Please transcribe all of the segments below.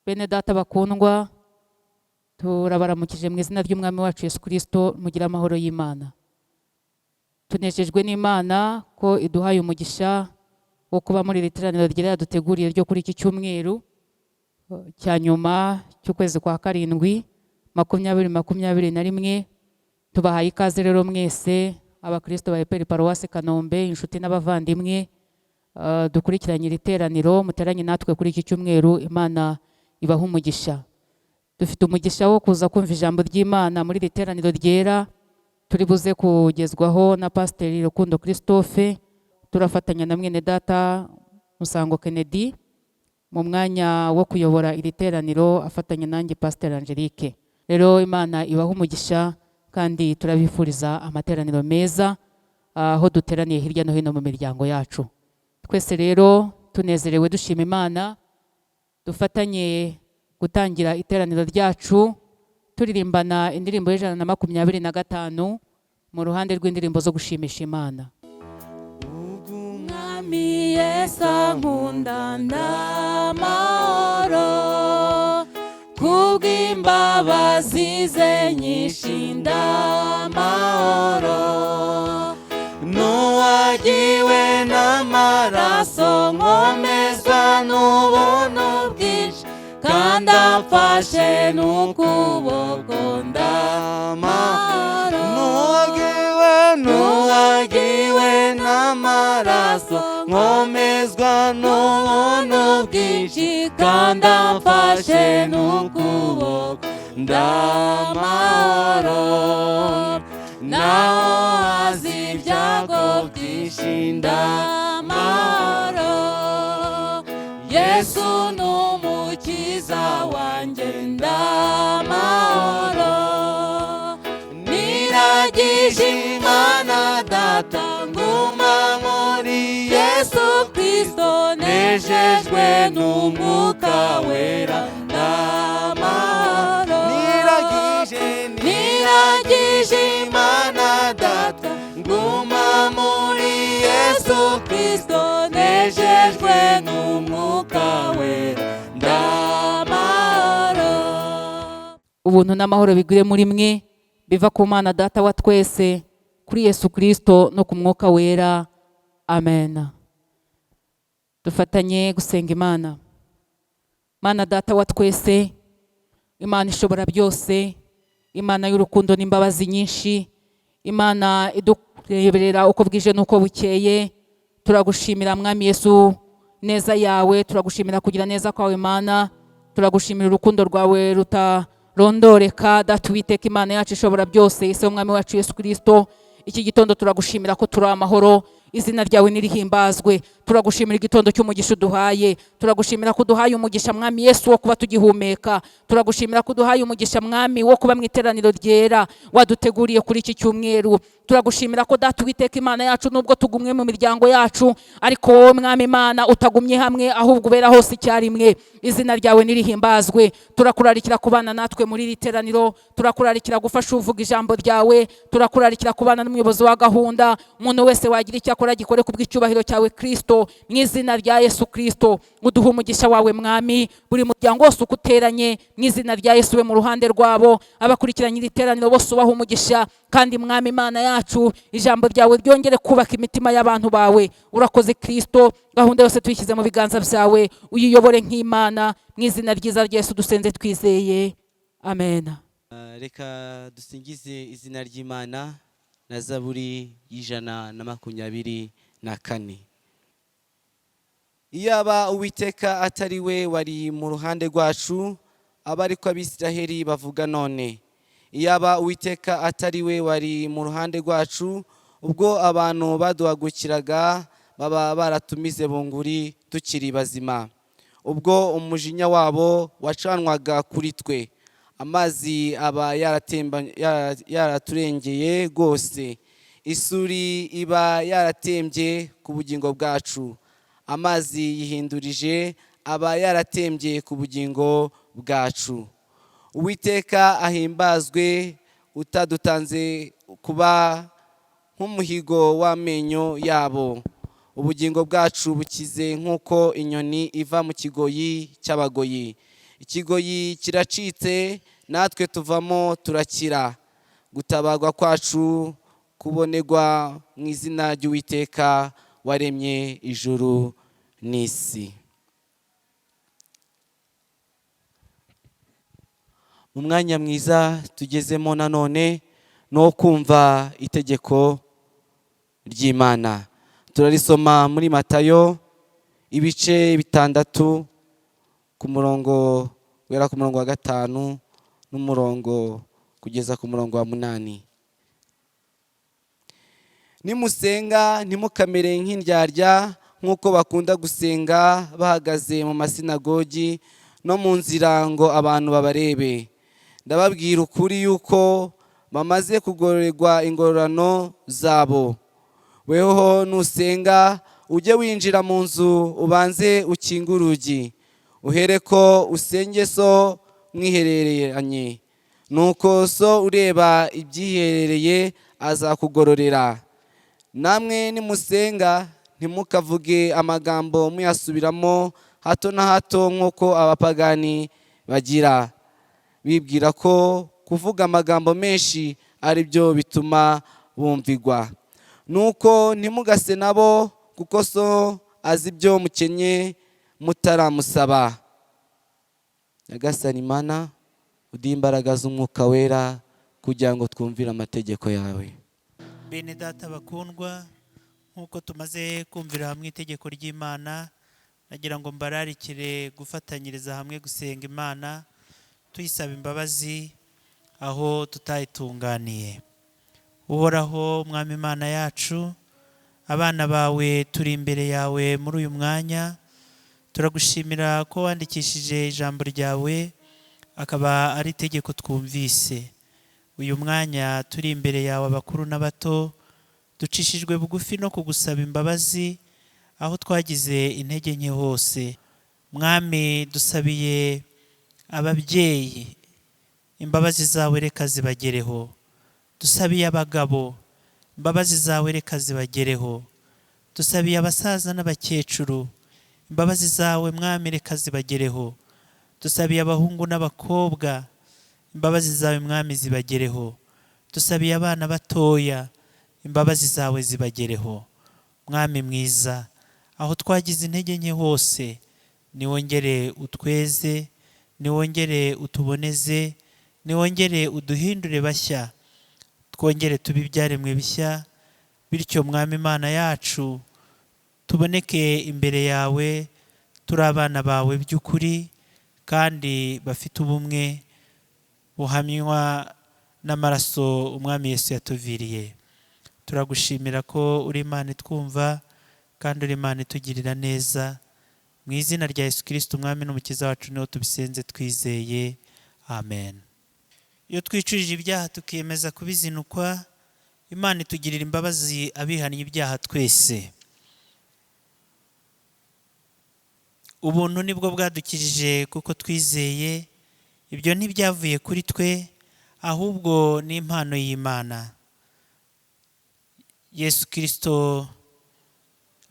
Bene data bakundwa, turabaramukije mu izina ry'Umwami wacu Yesu Kristo, mugire amahoro y'Imana. Tunejejwe n'Imana ko iduhaye umugisha wo kuba muri iri teraniro ryera yaduteguriye ryo kuri iki cyumweru cya nyuma cy'ukwezi kwa karindwi 2021. Tubahaye ikaze rero mwese abakristo ba EPR Paruwasi Kanombe, inshuti n'abavandimwe dukurikiranye iri teraniro, muteranye natwe kuri iki cyumweru. Imana ibaha umugisha. Dufite umugisha wo kuza kumva ijambo ry'Imana muri iri teraniro ryera turi buze kugezwaho na Pasiteri Rukundo Christophe. Turafatanya na mwene data Musango Kennedy mu mwanya wo kuyobora iri teraniro, afatanya nanjye Pasiteri Angelique. Rero Imana ibaha umugisha kandi turabifuriza amateraniro meza aho duteraniye hirya no hino mu miryango yacu. Twese rero tunezerewe, dushima Imana, dufatanye gutangira iteraniro ryacu turirimbana indirimbo y'125 mu ruhande rw'indirimbo zo gushimisha Imana. Umwami Yesu ankunda, ndamahoro, kubw'imbabazi ze nyinshi, ndamahoro. Nuwagiwe n'amaraso, nkomezwa n'ubuntu bwinshi, kandi amfashe n'ukuboko, ndamahoro. Nuwagiwe, nuwagiwe n'amaraso, nkomezwa n'ubuntu bwinshi, kandi amfashe n'ukuboko, ndamahoro. Naho haza ibyago byinshi, ndamahoro. Yesu ni umukiza wanjye, ndamahoro. Niragije Imana Data, nguma muri Yesu Kristo, nejejwe n'Umwuka Wera, ndamahoro. Niragije, niragije Imana Data, nguma muri Yesu Kristo, nejejwe n'Umwuka Wera, ndamahoro. Ubuntu n'amahoro bigwire muri mwe biva ku Mana Data wa twese, kuri Yesu Kristo no ku Mwuka Wera. Amen. Dufatanye gusenga Imana. Mana Data wa twese, Imana ishobora byose, Imana y'urukundo n'imbabazi nyinshi, Imana idureberera uko bwije n'uko bukeye, turagushimira Mwami Yesu neza yawe, turagushimira kugira neza kwawe Mana, turagushimira urukundo rwawe rutarondoreka. Data Uwiteka, Imana yacu ishobora byose, ise w'Umwami wacu Yesu Kristo, iki gitondo turagushimira ko turi amahoro, izina ryawe nirihimbazwe. Turagushimira igitondo cy'umugisha uduhaye, turagushimira ko uduhaye umugisha Mwami Yesu wo kuba tugihumeka, turagushimira ko uduhaye umugisha Mwami wo kuba mu iteraniro ryera waduteguriye kuri iki cyumweru. Turagushimira ko Data Uwiteka Imana yacu, nubwo tugumwe mu miryango yacu, ariko wowe Mwami Imana utagumye hamwe, ahubwo ubera hose icyarimwe, izina ryawe nirihimbazwe. Turakurarikira kubana natwe muri iri teraniro, turakurarikira gufasha uvuga ijambo ryawe, turakurarikira kubana n'umuyobozi wa gahunda. Umuntu wese wagira icyo akora gikore ku bw'icyubahiro cyawe Kristo, mu izina rya Yesu Kristo. Uduhe umugisha wawe Mwami, buri muryango wose uko uteranye, mu izina rya Yesu we mu ruhande rwabo, abakurikiranye iri teraniro bose ubaha umugisha. Kandi Mwami Imana yacu, ijambo ryawe ryongere kubaka imitima y'abantu bawe. Urakoze Kristo, gahunda yose tuyishyize mu biganza byawe, uyiyobore nk'Imana, mu izina ryiza rya Yesu dusenze twizeye, amen. Reka dusingize izina ry'Imana na Zaburi y'124. Iyaba Uwiteka atari we wari mu ruhande rwacu, aba ariko Abisiraheli bavuga none. Iyaba Uwiteka atari we wari mu ruhande rwacu ubwo abantu baduhagukiraga, baba baratumize bunguri tukiri bazima. Ubwo umujinya wabo wacanwaga kuri twe, amazi aba yaraturengeye rwose, isuri iba yaratembye ku bugingo bwacu, amazi yihindurije aba yaratembye ku bugingo bwacu. Uwiteka ahimbazwe utadutanze kuba nk'umuhigo w'amenyo yabo. Ubugingo bwacu bukize nk'uko inyoni iva mu kigoyi cy'abagoyi. Ikigoyi kiracitse, natwe tuvamo turakira. Gutabarwa kwacu kubonerwa mu izina ry'Uwiteka waremye ijuru n'isi. Mu mwanya mwiza tugezemo nanone no kumva itegeko ry'Imana, turarisoma muri Matayo ibice 6 ku murongo wera, ku murongo wa 5 n'umurongo kugeza ku murongo wa 8. Nimusenga ntimukamere nk'indyarya, nk'uko bakunda gusenga bahagaze mu masinagogi no mu nzira ngo abantu babarebe. Ndababwira ukuri yuko bamaze kugororerwa ingororano zabo. Weho nusenga ujye winjira mu nzu, ubanze ukinge urugi, uhereko usenge so mwihereranye, nuko so ureba ibyiherereye azakugororera. Namwe nimusenga ntimukavuge amagambo muyasubiramo hato na hato nk'uko abapagani bagira, bibwira ko kuvuga amagambo menshi ari byo bituma bumvigwa. Nuko ntimugase nabo, kuko so azi ibyo mukenye mutaramusaba. Nyagasani Mana, uduhe imbaraga z'Umwuka Wera kugira ngo twumvire amategeko yawe. Bene data bakundwa, nk'uko tumaze kumvira hamwe itegeko ry'Imana, nagira ngo mbararikire gufatanyiriza hamwe gusenga Imana tuyisaba imbabazi aho tutayitunganiye. Uhoraho Mwami Imana yacu, abana bawe turi imbere yawe muri uyu mwanya, turagushimira ko wandikishije ijambo ryawe akaba ari itegeko twumvise. Uyu mwanya turi imbere yawe abakuru n'abato, ducishijwe bugufi no kugusaba imbabazi aho twagize intege nke hose. Mwami, dusabiye ababyeyi imbabazi zawe reka zibagereho. Dusabiye abagabo imbabazi zawe reka zibagereho. Dusabiye abasaza n'abakecuru imbabazi zawe Mwami reka zibagereho. Dusabiye abahungu n'abakobwa imbabazi zawe Mwami zibagereho. Dusabiye abana batoya imbabazi zawe zibagereho. Mwami mwiza, aho twagize intege nke hose, niwongere utweze, niwongere utuboneze, niwongere uduhindure bashya, twongere tube ibyaremwe bishya. Bityo Mwami Imana yacu, tuboneke imbere yawe turi abana bawe by'ukuri kandi bafite ubumwe buhamywa n'amaraso Umwami Yesu yatuviriye. Turagushimira ko uri Imana itwumva kandi uri Imana itugirira neza. Mu izina rya Yesu Kristo Umwami n'Umukiza wacu niho tubisenze twizeye, amen. Iyo twicujije ibyaha tukiyemeza kubizinukwa, Imana itugirira imbabazi abihannye ibyaha twese. Ubuntu nibwo bwadukijije kuko twizeye, ibyo ntibyavuye kuri twe, ahubwo ni impano y'Imana. Yesu Kristo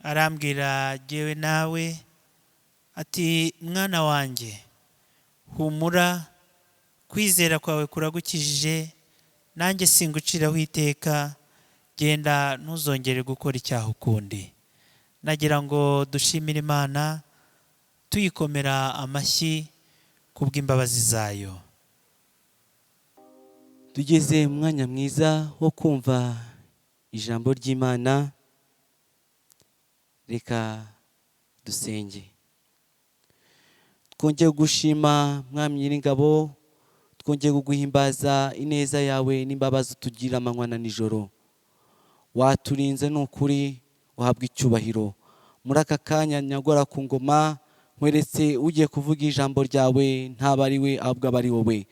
arambwira jyewe nawe ati: mwana wanjye, humura, kwizera kwawe kuragukijije, nanjye singuciraho iteka, genda ntuzongere gukora icyaha ukundi. Nagira ngo dushimire Imana tuyikomera amashyi kubw'imbabazi zayo. Tugeze mu mwanya mwiza wo kumva ijambo ry'Imana, reka dusenge. Twongeye gushima Mwami Nyiringabo, twongeye kuguhimbaza ineza yawe n'imbabazi utugira amanywa na nijoro. Waturinze n'ukuri, uhabwa icyubahiro. Muri aka kanya nyagora ku ngoma, nkweretse ugiye kuvuga ijambo ryawe, ntaba ari we ahubwo aba ari wowe.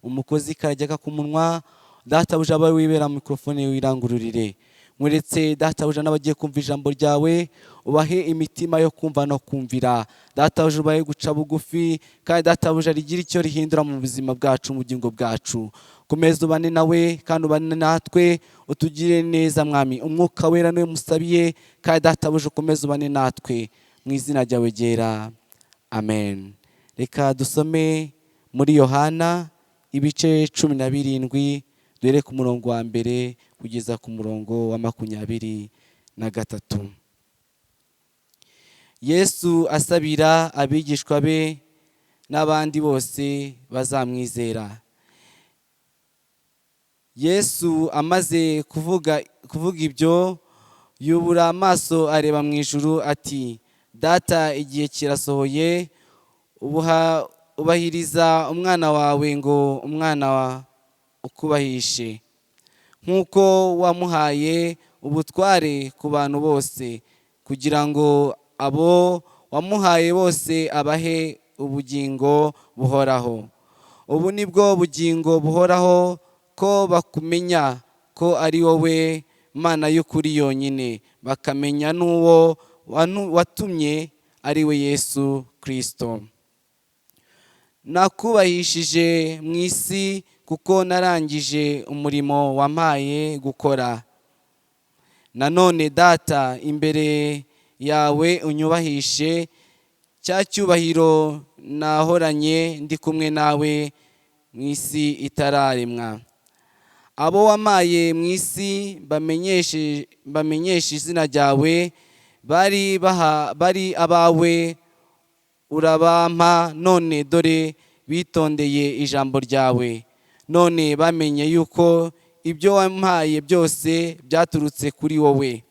Umukozi karajyaga ku munwa, databuja abe wibera mikrofone wirangururire. Nkweretse databuja n'abagiye kumva ijambo ryawe, ubahe imitima yo kumva no kumvira. Databuja ubahe guca bugufi, kandi databuja rigira icyo rihindura mu buzima bwacu, mu bugingo bwacu. Komeza ubane nawe kandi ubane natwe, utugire neza Mwami. Umwuka Wera niwe musabiye, kandi databuja ukomeze ubane natwe mu izina ryawe ryera, amen. Reka dusome muri Yohana ibice 17, duhere ku murongo wa 1 kugeza ku murongo wa 23. Yesu asabira abigishwa be n'abandi bose bazamwizera. Yesu amaze kuvuga ibyo, yubura amaso areba mu ijuru ati: "Data, igihe kirasohoye, ubahiriza umwana wawe ngo umwana ukubahishe, nk'uko wamuhaye ubutware ku bantu bose, kugira ngo abo wamuhaye bose abahe ubugingo buhoraho. Ubu ni bwo bugingo buhoraho, ko bakumenya ko ari wowe Mana y'ukuri yonyine, bakamenya n'uwo watumye ari we Yesu Kristo. Nakubahishije mu isi kuko narangije umurimo wampaye gukora. Nanone Data, imbere yawe unyubahishe cya cyubahiro nahoranye ndi kumwe nawe mu isi itararemwa. Abo wampaye mu isi bamenyeshe izina ryawe, bari abawe urabampa, none dore bitondeye ijambo ryawe. None bamenye yuko ibyo wampaye byose byaturutse kuri wowe,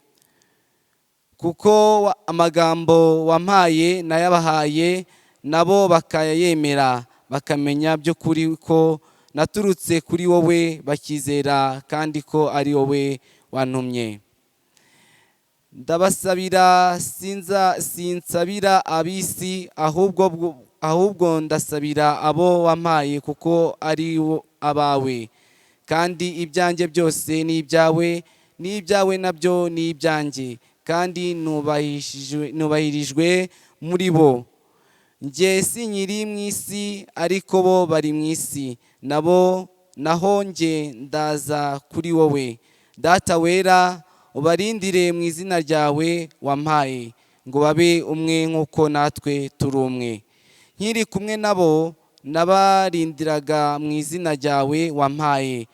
kuko amagambo wampaye nayabahaye, nabo bakayemera, bakamenya by'ukuri ko naturutse kuri wowe, bakizera kandi ko ari wowe wantumye. Ndabasabira, sinsabira ab'isi, ahubwo ndasabira abo wampaye, kuko ari abawe, kandi ibyanjye byose ni ibyawe, n'ibyawe nabyo ni ibyanjye, kandi nubahirijwe muri bo. Njye sinkiri mu isi, ariko bo bari mu isi, nabo naho njye ndaza kuri wowe. Data wera, ubarindire mu izina ryawe wampaye, ngo babe umwe nk'uko natwe turi umwe. Nkiri kumwe nabo nabarindiraga mu izina ryawe wampaye,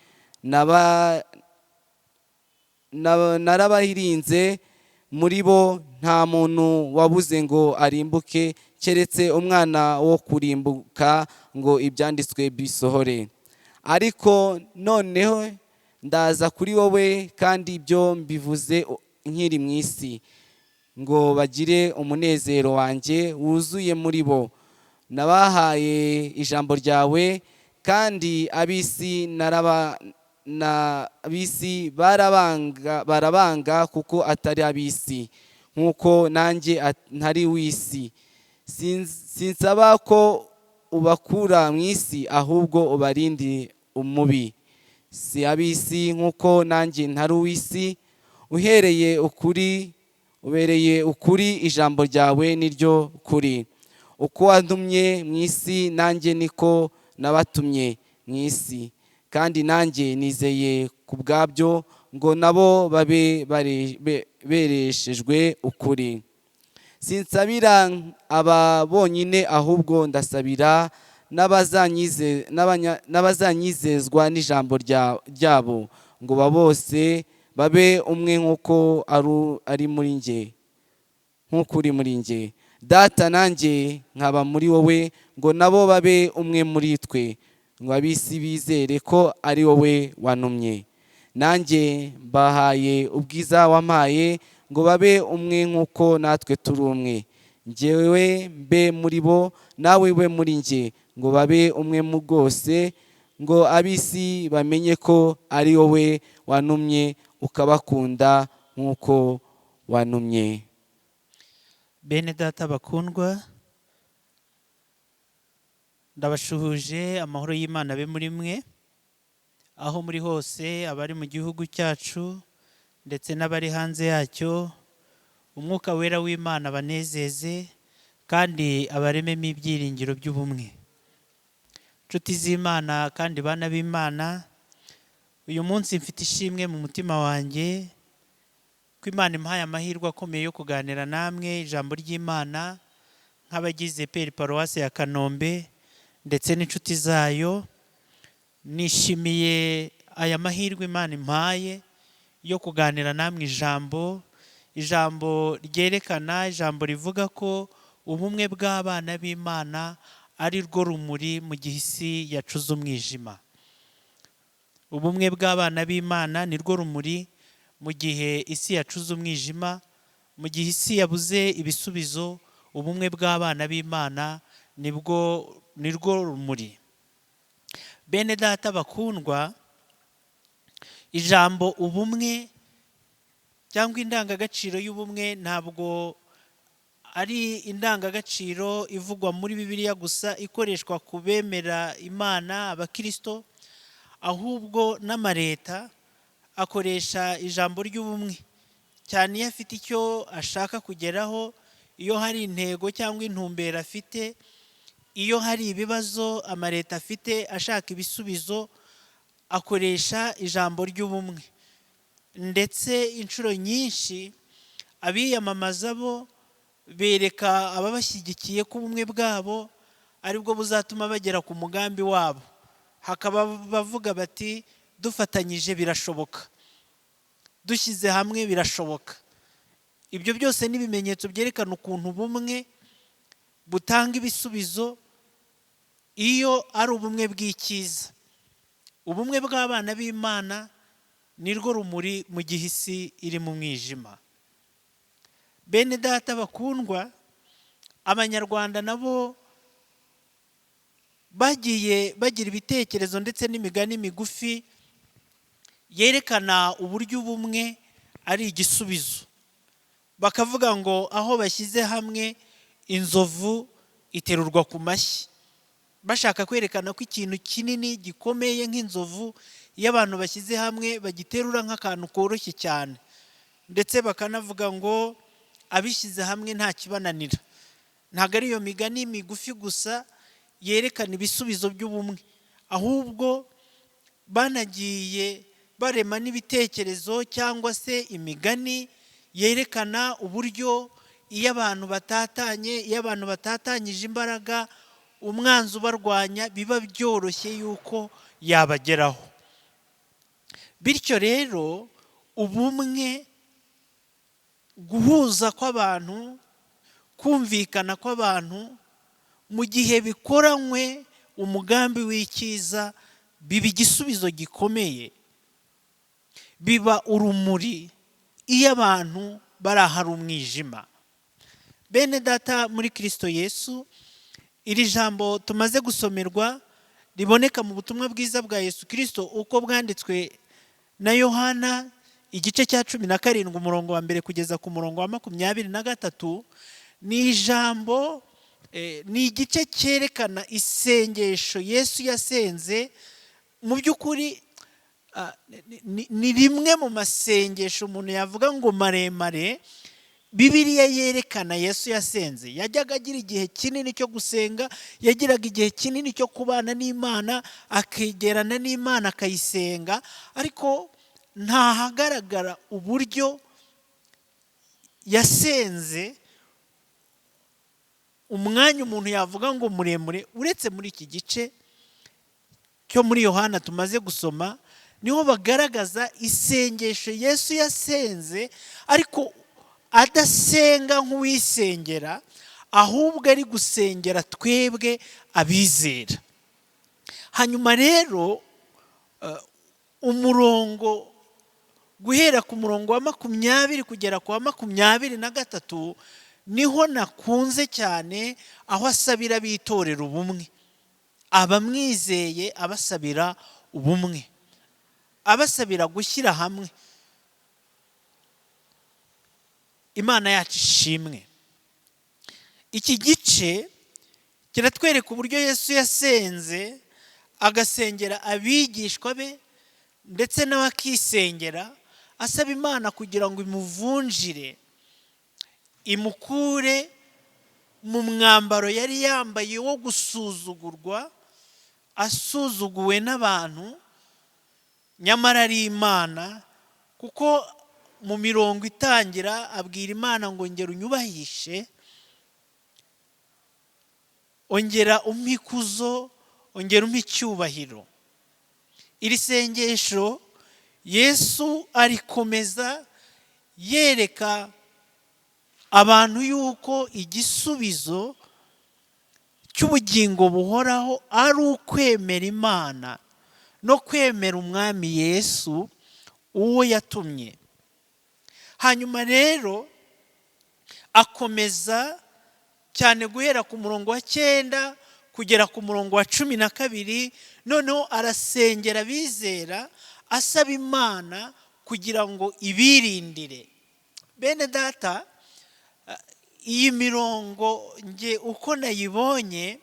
narabarinze. Muri bo nta muntu wabuze ngo arimbuke, keretse umwana wo kurimbuka, ngo ibyanditswe bisohore. Ariko noneho ndaza kuri wowe, kandi ibyo mbivuze nkiri mu isi, ngo bagire umunezero wanjye wuzuye muri bo. Nabahaye ijambo ryawe, kandi ab'isi barabanga, kuko atari ab'isi, nk'uko nanjye ntari w'isi. Sinsaba ko ubakura mu isi, ahubwo ubarinde umubi. Si ab'isi, nk'uko nanjye ntari uw'isi. Uhereye ukuri, ubereye ukuri, ijambo ryawe niryo kuri. Uko wantumye mu isi, nanjye niko nabatumye mu isi, kandi nanjye nizeye ku bwabyo, ngo nabo babe bereshejwe ukuri. Sinsabira aba bonyine, ahubwo ndasabira n'abazanyizezwa n'ijambo ryabo, ngo bose babe umwe nk'uko ari muri njye, nk'uko uri muri njye Data, nanjye nkaba muri wowe, ngo nabo babe umwe muri twe, ngo ab'isi bizere ko ari wowe wantumye. Nanjye mbahaye ubwiza wampaye, ngo babe umwe nk'uko natwe turi umwe, njyewe mbe muri bo, nawe ube muri njye, ngo babe umwe mu bwose, ngo ab'isi bamenye ko ari wowe wantumye, ukabakunda nk'uko wantumye. Bene Data bakundwa, ndabashuhuje, amahoro y'Imana abe muri mwe aho muri hose, abari mu gihugu cyacu ndetse n'abari hanze yacyo. Umwuka Wera w'Imana abanezeze kandi abarememo ibyiringiro by'ubumwe. Inshuti z'Imana kandi bana b'Imana, uyu munsi mfite ishimwe mu mutima wanjye ko Imana impaye amahirwe akomeye yo kuganira namwe ijambo ry'Imana. Nk'abagize EPR Paruwasi ya Kanombe ndetse n'inshuti zayo, nishimiye aya mahirwe Imana impaye yo kuganira namwe ijambo ryerekana, ijambo rivuga ko ubumwe bw'abana b'Imana ari rwo rumuri mu gihe isi yacuze umwijima. Ubumwe bw'abana b'Imana ni rwo rumuri mu gihe isi yacuze umwijima, mu gihe isi yabuze ibisubizo. Ubumwe bw'abana b'Imana nibwo ni rwo rumuri. Bene data bakundwa, ijambo ubumwe cyangwa indangagaciro y'ubumwe ntabwo ari indangagaciro ivugwa muri Bibiliya gusa, ikoreshwa ku bemera Imana, abakirisito, ahubwo n'amareta akoresha ijambo ry'ubumwe cyane iyo afite icyo ashaka kugeraho, iyo hari intego cyangwa intumbero afite, iyo hari ibibazo amareta afite ashaka ibisubizo, akoresha ijambo ry'ubumwe. Ndetse inshuro nyinshi abiyamamaza bo bereka ababashyigikiye ko ubumwe bwabo aribwo buzatuma bagera ku mugambi wabo. Hakaba bavuga bati: "Dufatanyije birashoboka, dushyize hamwe birashoboka." Ibyo byose ni ibimenyetso byerekana ukuntu ubumwe butanga ibisubizo iyo ari ubumwe bw'icyiza. Ubumwe bw'abana b'Imana ni rwo rumuri mu gihe isi iri mu mwijima. Bene data bakundwa, Abanyarwanda nabo bagiye bagira ibitekerezo ndetse n'imigani migufi yerekana uburyo ubumwe ari igisubizo. Bakavuga ngo: "Aho bashyize hamwe inzovu iterurwa ku mashyi." Bashaka kwerekana ko ikintu kinini gikomeye nk'inzovu, iyo abantu bashyize hamwe bagiterura nk'akantu koroshye cyane. Ndetse bakanavuga ngo: "Abishyize hamwe nta kibananira." Ntabwo ari iyo migani migufi gusa yerekana ibisubizo by'ubumwe, ahubwo banagiye barema n'ibitekerezo cyangwa se imigani yerekana uburyo iyo abantu batatanye, iyo abantu batatanyije imbaraga, umwanzi ubarwanya biba byoroshye yuko yabageraho. Bityo rero ubumwe, guhuza kw'abantu, kumvikana kw'abantu mu gihe bikoranywe umugambi w'icyiza, biba igisubizo gikomeye, biba urumuri iyo abantu bari ahari umwijima. Bene data muri Kirisito Yesu, iri jambo tumaze gusomerwa riboneka mu butumwa bwiza bwa Yesu Kirisito uko bwanditswe na Yohana, igice cya 17, umurongo wa 1 kugeza ku murongo wa 23, ni ijambo, ni igice cyerekana isengesho Yesu yasenze. Mu by'ukuri ni rimwe mu masengesho umuntu yavuga ngo maremare Bibiliya yerekana Yesu yasenze. Yajyaga agira igihe kinini cyo gusenga, yagiraga igihe kinini cyo kubana n'Imana, akegerana n'Imana, akayisenga, ariko ntahagaragara uburyo yasenze umwanya umuntu yavuga ngo muremure, uretse muri iki gice cyo muri Yohana tumaze gusoma. Niho bagaragaza isengesho Yesu yasenze, ariko adasenga nk'uwisengera, ahubwo ari gusengera twebwe abizera. Hanyuma rero umurongo, guhera ku murongo wa 20 kugera ku wa 23, niho nakunze cyane, aho asabira ab'itorero ubumwe, abamwizeye, abasabira ubumwe, abasabira gushyira hamwe. Imana yacu ishimwe. Iki gice kiratwereka uburyo Yesu yasenze, agasengera abigishwa be, ndetse nawe akisengera, asaba Imana kugira ngo imuvunjire, imukure mu mwambaro yari yambaye wo gusuzugurwa, asuzuguwe n'abantu, nyamara ari Imana. Kuko mu mirongo itangira abwira Imana ngo: "Ngera unyubahishe." Ongera umpe ikuzo, ongera umpe icyubahiro. Iri sengesho Yesu arikomeza yereka abantu yuko igisubizo cy'ubugingo buhoraho ari ukwemera Imana no kwemera Umwami Yesu uwo yatumye. Hanyuma rero akomeza cyane guhera ku murongo wa 9 kugera ku murongo wa 12. Noneho arasengera abizera, asaba Imana kugira ngo ibirindire. Bene data, iyi mirongo nge uko nayibonye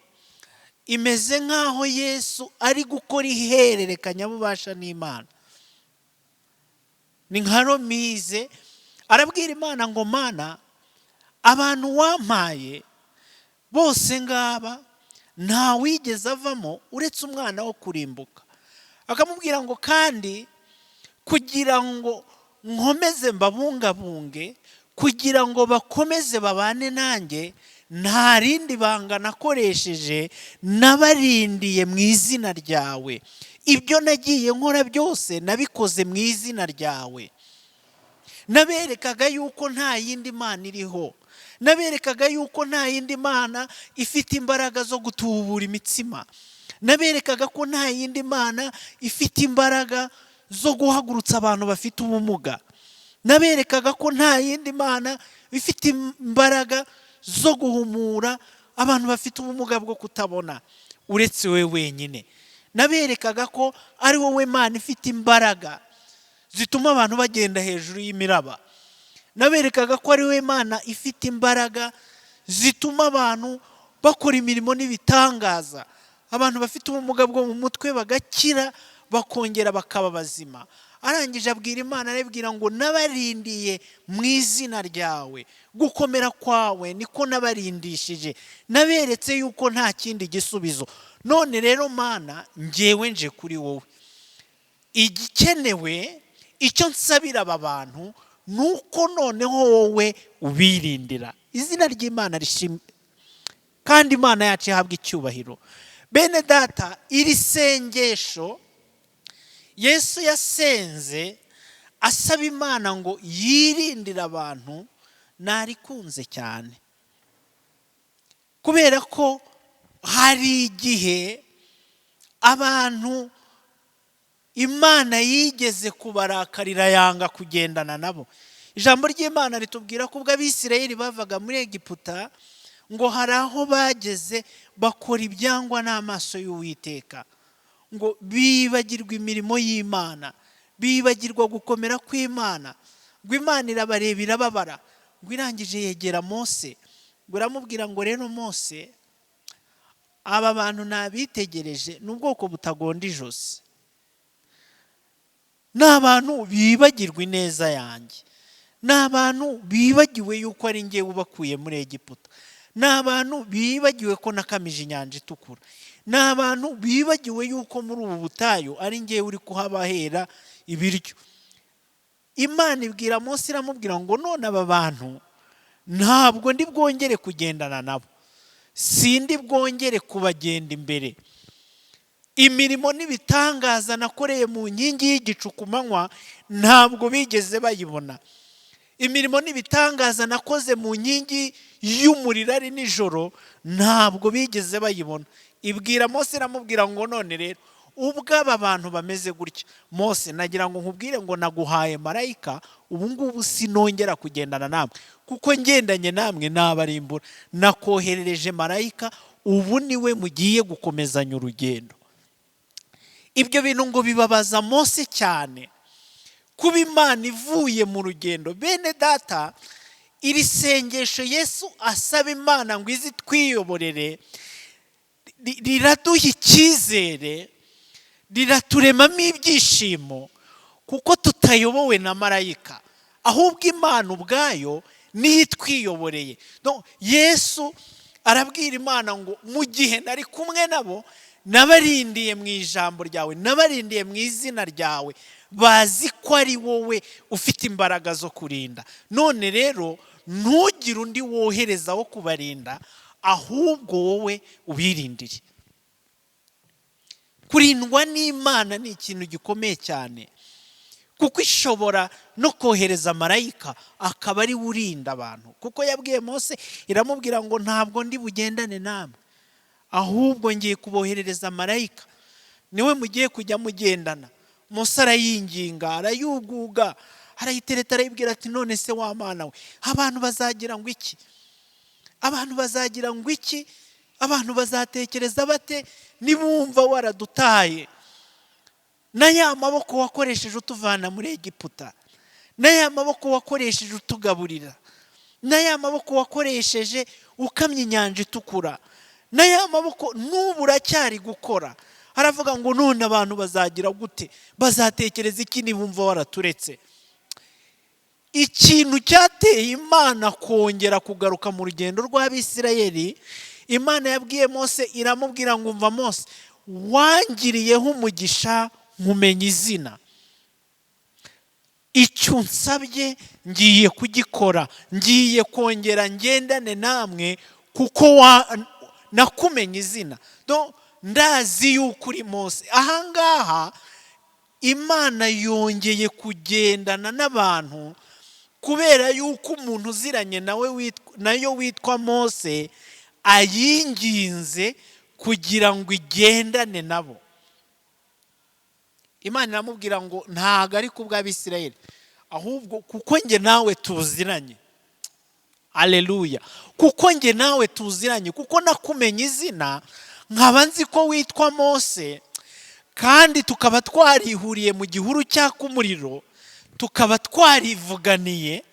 imeze nk'aho Yesu ari gukora ihererekanyabubasha n'Imana. Ni nka remise, arabwira Imana ngo: "Mana, abantu wampaye bose ngaba, nta wigeze avamo uretse umwana wo kurimbuka." Akamubwira ngo: "Kandi kugira ngo nkomeze mbabungabunge, kugira ngo bakomeze babane nanjye, nta rindi banga nakoresheje, nabarindiye mu izina ryawe. Ibyo nagiye nkora byose nabikoze mu izina ryawe. Naberekaga yuko nta yindi mana iriho, naberekaga yuko nta yindi mana ifite imbaraga zo gutubura imitsima, naberekaga ko nta yindi mana ifite imbaraga zo guhagurutsa abantu bafite ubumuga, naberekaga ko nta yindi mana ifite imbaraga zo guhumura abantu bafite ubumuga bwo kutabona uretse wowe wenyine. Naberekaga ko ari wowe Mana ifite imbaraga zituma abantu bagenda hejuru y'imiraba, naberekaga ko ari wowe Mana ifite imbaraga zituma abantu bakora imirimo n'ibitangaza, abantu bafite ubumuga bwo mu mutwe bagakira, bakongera bakaba bazima." Arangije abwira Imana, arabwira ngo: "Nabarindiye mu izina ryawe, gukomera kwawe niko nabarindishije, naberetse yuko nta kindi gisubizo. None rero Mana, ngewe nje kuri wowe. Igikenewe, icyo nsabira aba bantu, ni uko noneho wowe ubirindira." Izina ry'Imana rishimwe kandi Imana yacu ihabwa icyubahiro. Bene data, iri sengesho Yesu yasenze asaba Imana ngo yirindire abantu narikunze cyane, kubera ko hari igihe abantu Imana yigeze kubarakarira, yanga kugendana nabo. Ijambo ry'Imana ritubwira ko ubwo Abisirayeli bavaga muri Egiputa, ngo hari aho bageze bakora ibyangwa n'amaso y'Uwiteka, ngo bibagirwa imirimo y'Imana, bibagirwa gukomera kw'Imana. Ngo Imana irabareba, irababara. Ngo irangije yegera Mose, ngo iramubwira ngo: "Rero Mose, aba bantu nabitegereje, ni ubwoko butagonda ijosi, ni abantu bibagirwa ineza yanjye, ni abantu bibagiwe yuko ari ngewe ubakuye muri Egiputa, ni abantu bibagiwe ko nakamije Inyanja Itukura, ni abantu bibagiwe yuko muri ubu butayu ari ngewe uri kuhabahera ibiryo." Imana ibwira Mose, iramubwira ngo: "None aba bantu ntabwo ndi bwongere kugendana nabo, sindi bwongere kubagenda imbere. Imirimo n'ibitangaza nakoreye mu nkingi y'igicu ku manywa ntabwo bigeze bayibona. Imirimo n'ibitangaza nakoze mu nkingi y'umuriro ari nijoro ntabwo bigeze bayibona." Ibwira Mose, iramubwira ngo: "None rero ubwo aba bantu bameze gutya, Mose, nagira ngo nkubwire ngo naguhaye marayika. Ubu ngubu sinongera kugendana namwe, kuko ngendanye namwe nabarimbura. Nakoherereje marayika, ubu niwe mugiye gukomezanya urugendo." Ibyo bintu ngo bibabaza Mose cyane, kuba Imana ivuye mu rugendo. Bene data, iri sengesho Yesu asaba Imana ngo izi twiyoborere riraduha icyizere, riraturemamo ibyishimo, kuko tutayobowe na marayika, ahubwo Imana ubwayo niyo itwiyoboreye. No, Yesu arabwira Imana ngo: "Mu gihe nari kumwe nabo, nabarindiye mu ijambo ryawe, nabarindiye mu izina ryawe, bazi ko ari wowe ufite imbaraga zo kurinda. None rero ntugire undi wohereza wo kubarinda, ahubwo wowe ubarinda." Ahubwo wowe ubirindire. Kurindwa n'Imana ni ikintu gikomeye cyane, kuko ishobora no kohereza marayika akaba ari we urinda abantu, kuko yabwiye Mose, iramubwira ngo: "Ntabwo ndi bugendane namwe, ahubwo ngiye kuboherereza marayika, niwe mugiye kujya mugendana." Mose arayinginga, arayuguga, arayitereta, arayibwira ati: "None se wa Mana we, abantu bazagira ngo iki? Abantu bazagira ngo iki? Abantu bazatekereza bate nibumva waradutaye, na ya maboko wakoresheje utuvana muri Egiputa, na ya maboko wakoresheje utugaburira, na ya maboko wakoresheje ukamya Inyanja Itukura, na ya maboko n'ubu uracyari gukora?" Aravuga ngo: "None abantu bazagira gute? Bazatekereza iki nibumva waraturetse?" Ikintu cyateye Imana kongera kugaruka mu rugendo rw'Abisirayeli, Imana yabwiye Mose, iramubwira ngo: "Umva Mose, wangiriyeho umugisha nkumenya izina. Icyo unsabye ngiye kugikora, ngiye kongera ngendane namwe kuko nakumenye izina. Ndazi yuko uri Mose." Ahangaha Imana yongeye kugendana n'abantu kubera yuko umuntu uziranye nawe nayo witwa Mose ayinginze kugira ngo igendane nabo. Imana iramubwira ngo: "Ntabwo ari ku bw'Abisirayeli, ahubwo kuko njye nawe tuziranye." Aleluya! Kuko njye nawe tuziranye, kuko nakumenye izina, nkaba nzi ko witwa Mose, kandi tukaba twarihuriye mu gihuru cyaka umuriro, tukaba twarivuganiye,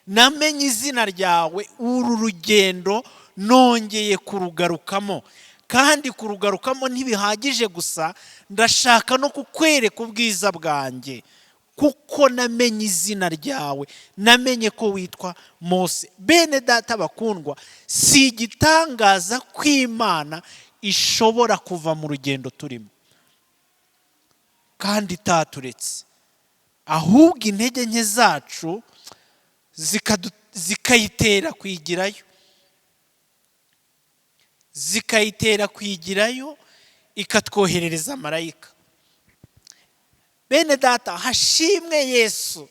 namenye izina ryawe. Uru rugendo nongeye kurugarukamo, kandi kurugarukamo ntibihagije gusa, ndashaka no kukwereka ubwiza bwanjye, kuko namenye izina ryawe, namenye ko witwa Mose. Bene Data bakundwa, si igitangaza ko Imana ishobora kuva mu rugendo turimo kandi itaturetse, ahubwo intege nke zacu zikayitera kwigirayo, zikayitera kwigirayo, ikatwoherereza marayika. Bene Data, hashimwe Yesu,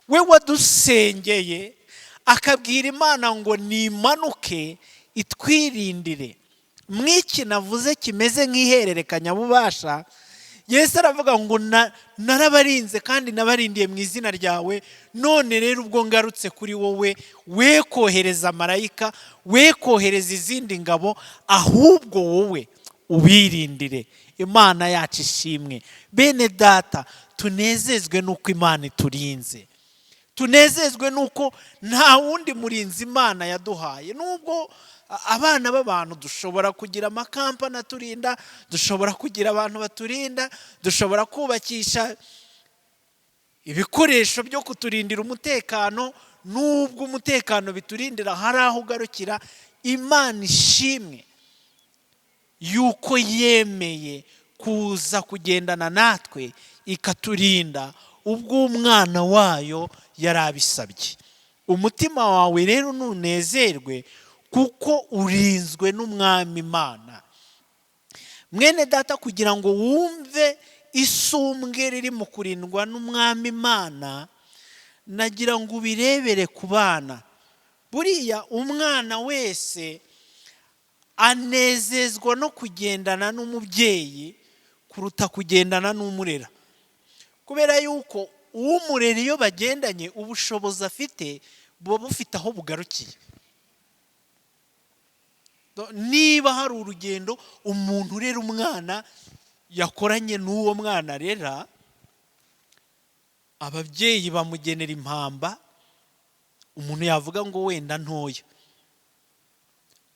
we wadusengeye akabwira Imana ngo nimanuke itwirindire. Mw'iki navuze kimeze nk'ihererekanyabubasha, Yesu aravuga ngo: "Narabarinze kandi nabarindiye mu izina ryawe. None rero ubwo ngarutse kuri wowe, we kohereza marayika, we kohereza izindi ngabo, ahubwo wowe ubirindire." Imana yacu ishimwe. Bene Data, tunezezwe n'uko Imana iturinze, tunezezwe n'uko nta wundi murinzi Imana yaduhaye. Nubwo abana b'abantu dushobora kugira amakampani aturinda, dushobora kugira abantu baturinda, dushobora kubakisha ibikoresho byo kuturindira umutekano, nubwo umutekano biturindira hari aho ugarukira, Imana ishimwe yuko yemeye kuza kugendana natwe ikaturinda ubwo umwana wayo yari abisabye. Umutima wawe rero nunezerwe kuko urinzwe n'Umwami Imana. Mwene Data, kugira ngo wumve isumbwe riri mu kurindwa n'Umwami Imana, nagira ngo ubirebere ku bana. Buriya umwana wese anezezwa no kugendana n'umubyeyi kuruta kugendana n'umurera, kubera yuko umurera iyo bagendanye, ubushobozi afite buba bufite aho bugarukiye. Niba hari urugendo umuntu urera umwana yakoranye n'uwo mwana arera, ababyeyi bamugenera impamba, umuntu yavuga ngo wenda ntoya,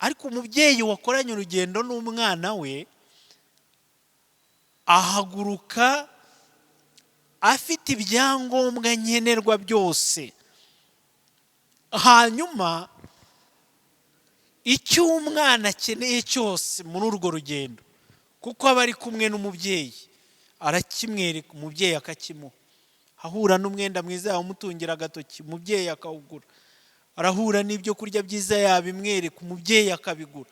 ariko umubyeyi wakoranye urugendo n'umwana we ahaguruka afite ibyangombwa nkenerwa byose, hanyuma icyo umwana akeneye cyose muri urwo rugendo, kuko aba ari kumwe n'umubyeyi, arakimwereka, umubyeyi akakimuha. Ahura n'umwenda mwiza yawumutungira agatoki, umubyeyi akawugura. Arahura n'ibyo kurya byiza, yabimwereka, umubyeyi akabigura.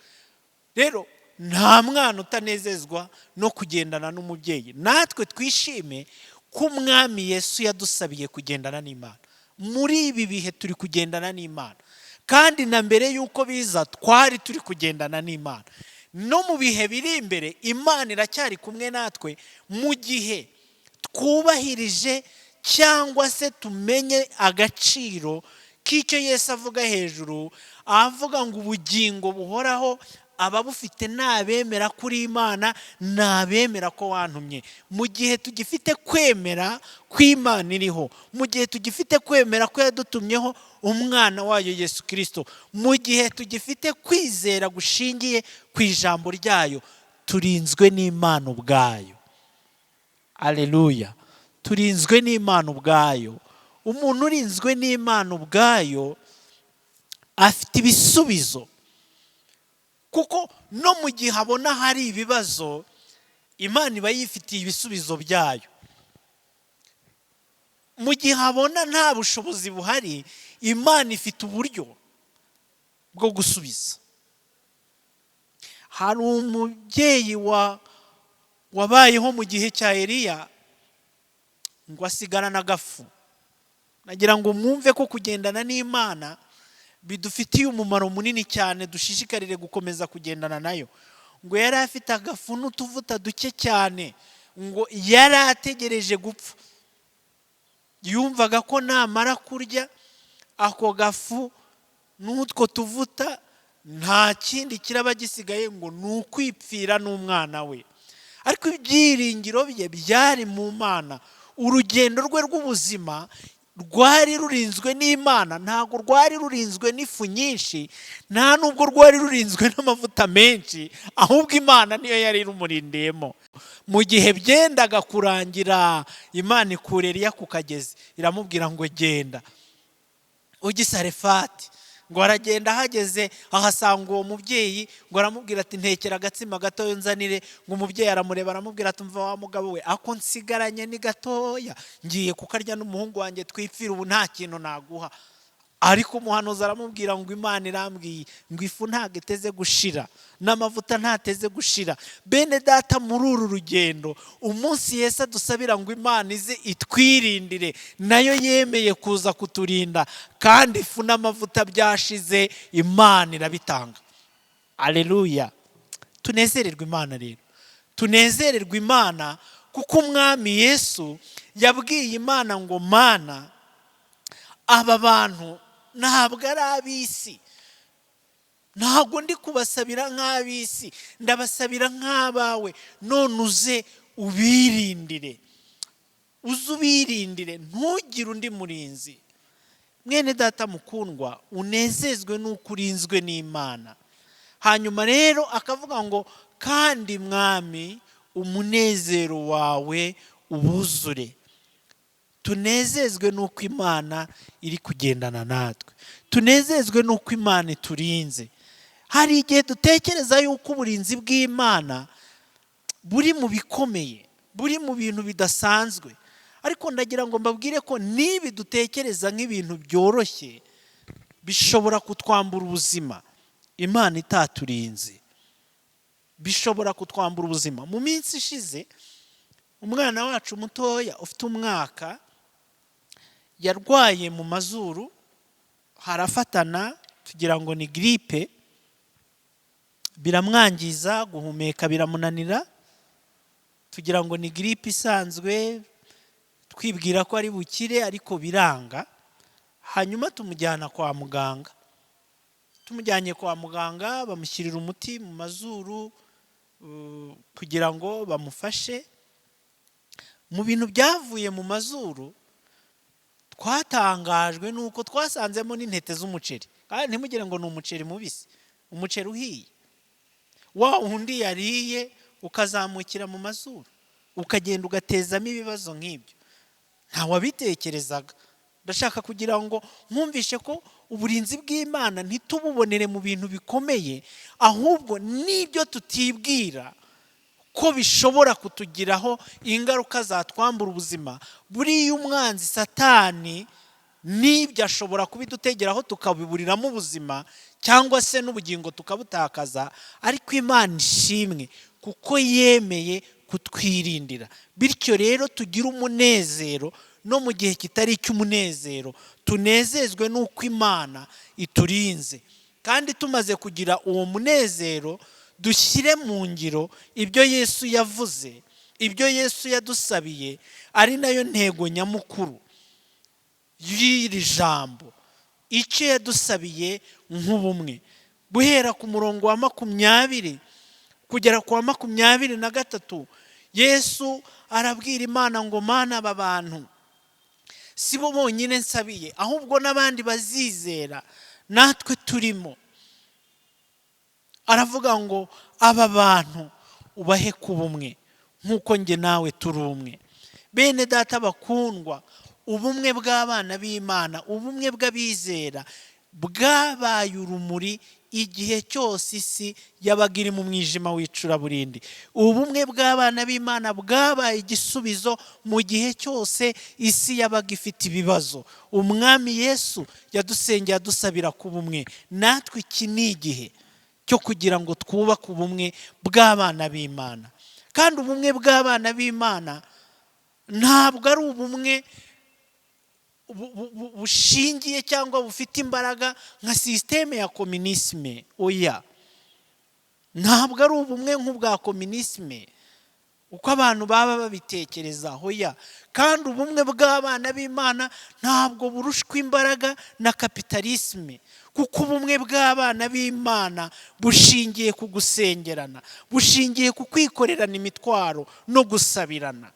Rero nta mwana utanezezwa no kugendana n'umubyeyi. Natwe twishime ko Umwami Yesu yadusabiye kugendana n'Imana. Muri ibi bihe turi kugendana n'Imana, kandi na mbere y'uko biza twari turi kugendana n'Imana. No mu bihe biri imbere Imana iracyari kumwe natwe, mu gihe twubahirije cyangwa se tumenye agaciro k'icyo Yesu avuga hejuru, avuga ngo ubugingo buhoraho ababufite nabemera kuri Imana, nabemera ko wantumye. Mu gihe tugifite kwemera ko Imana iriho, mu gihe tugifite kwemera ko yadutumyeho umwana wayo Yesu Kirisito, mu gihe tugifite kwizera gushingiye ku ijambo ryayo, turinzwe n'Imana ubwayo. Aleluya! Turinzwe n'Imana ubwayo. Umuntu urinzwe n'Imana ubwayo afite ibisubizo, kuko no mu gihe abona hari ibibazo, Imana iba yifitiye ibisubizo byayo. Mu gihe abona nta bushobozi buhari, Imana ifite uburyo bwo gusubiza. Hari umubyeyi wabayeho mu gihe cya Eliya, ngo asigarane agafu. Nagira ngo mwumve ko kugendana n'Imana bidufitiye umumaro munini cyane, dushishikarire gukomeza kugendana nayo. Ngo yari afite agafu n'utuvuta duke cyane, ngo yari ategereje gupfa. Yumvaga ko namara kurya ako gafu n'utwo tuvuta nta kindi kiraba gisigaye, ngo ni ukwipfira n'umwana we. Ariko ibyiringiro bye byari mu Mana. Urugendo rwe rw'ubuzima rwari rurinzwe n'Imana, ntabwo rwari rurinzwe n'ifu nyinshi, nta nubwo rwari rurinzwe n'amavuta menshi, ahubwo Imana niyo yari irumurindiyemo. Mu gihe byendaga kurangira, Imana ikura Eliya ku kagezi, iramubwira ngo genda ujye i Sarefati. Ngo aragenda, ahageze ahasanga uwo mubyeyi, ngo aramubwira ati ntekera agatsima gatoya nzanire. Ngo umubyeyi aramureba, aramubwira ati umva wa mugabo we, ako nsigaranye ni gatoya, ngiye kukarya n'umuhungu wanjye twipfira, ubu nta kintu naguha. Ariko umuhanuzi aramubwira ngo Imana irambwiye ngo ifu ntabwo iteze gushira, n'amavuta ntateze gushira. Bene data, muri uru rugendo, umunsi Yesu adusabira ngo Imana ize itwirindire, nayo yemeye kuza kuturinda, kandi ifu n'amavuta byashize Imana irabitanga. Aleluya! Tunezererwe Imana rero, tunezererwe Imana, kuko Umwami Yesu yabwiye Imana ngo Mana, aba bantu ntabwo ari ab'isi, ntabwo ndi kubasabira nk'ab'isi, ndabasabira nk'abawe, none uze ubirindire, uze ubirindire, ntugire undi murinzi. Mwene data mukundwa, unezezwe n'uko urinzwe n'Imana. Hanyuma rero akavuga ngo kandi Mwami, umunezero wawe ubuzure. Tunezezwe n'uko Imana iri kugendana natwe, tunezezwe n'uko Imana iturinze. Hari igihe dutekereza yuko uburinzi bw'Imana buri mu bikomeye, buri mu bintu bidasanzwe, ariko ndagira ngo mbabwire ko n'ibi dutekereza nk'ibintu byoroshye bishobora kutwambura ubuzima Imana itaturinze, bishobora kutwambura ubuzima. Mu minsi ishize umwana wacu mutoya ufite umwaka yarwaye mu mazuru harafatana, tugira ngo ni giripe, biramwangiza, guhumeka biramunanira, tugira ngo ni giripe isanzwe, twibwira ko ari bukire, ariko biranga. Hanyuma tumujyana kwa muganga. Tumujyanye kwa muganga, bamushyirira umuti mu mazuru kugira ngo bamufashe. Mu bintu byavuye mu mazuru twatangajwe nuko twasanzemo n'intete z'umuceri. Kandi ntimugire ngo ni umuceri mubisi, umuceri uhiye, wa wundi yariye ukazamukira mu mazuru, ukagenda ugatezamo ibibazo nk'ibyo. Ntawabitekerezaga. Ndashaka kugira ngo mwumvishe ko uburinzi bw'Imana ntitububonere mu bintu bikomeye, ahubwo n'ibyo tutibwira ko bishobora kutugiraho ingaruka zatwambura ubuzima. Buriya umwanzi Satani N'ibyo ashobora kubidutegeraho tukabiburiramo ubuzima cyangwa se n'ubugingo tukabutakaza, ariko Imana ishimwe kuko yemeye kutwirindira. Bityo rero tugire umunezero no mu gihe kitari icy'umunezero, tunezezwe n'uko Imana iturinze. Kandi tumaze kugira uwo munezero, dushyire mu ngiro ibyo Yesu yavuze, ibyo Yesu yadusabiye, ari nayo ntego nyamukuru y'iri jambo, icyo yadusabiye nk'ubumwe. Guhera ku murongo wa 20 kugera ku wa 23, Yesu arabwira Imana ngo: "Mana, aba bantu si bo bonyine nsabiye, ahubwo n'abandi bazizera natwe turimo." Aravuga ngo: "Aba bantu ubahe kuba umwe nk'uko njye nawe turi umwe." Bene Data bakundwa, ubumwe bw'abana b'Imana, ubumwe bw'abizera bwabaye urumuri igihe cyose isi yabaga iri mu mwijima w'icuraburindi. Ubumwe bw'abana b'Imana bwabaye igisubizo mu gihe cyose isi yabaga ifite ibibazo. Umwami Yesu yadusengeye adusabira kuba umwe. Natwe iki ni igihe cyo kugira ngo twubake ubumwe bw'abana b'Imana. Kandi ubumwe bw'abana b'Imana ntabwo ari ubumwe bushingiye cyangwa bufite imbaraga nka système ya communisme. Oya, ntabwo ari ubumwe nk'ubwa communisme uko abantu baba babitekereza. Hoya. Kandi ubumwe bw'abana b'Imana ntabwo burushwa imbaraga na capitalisme, kuko ubumwe bw'abana b'Imana bushingiye ku gusengerana, bushingiye ku kwikorerana imitwaro no gusabirana.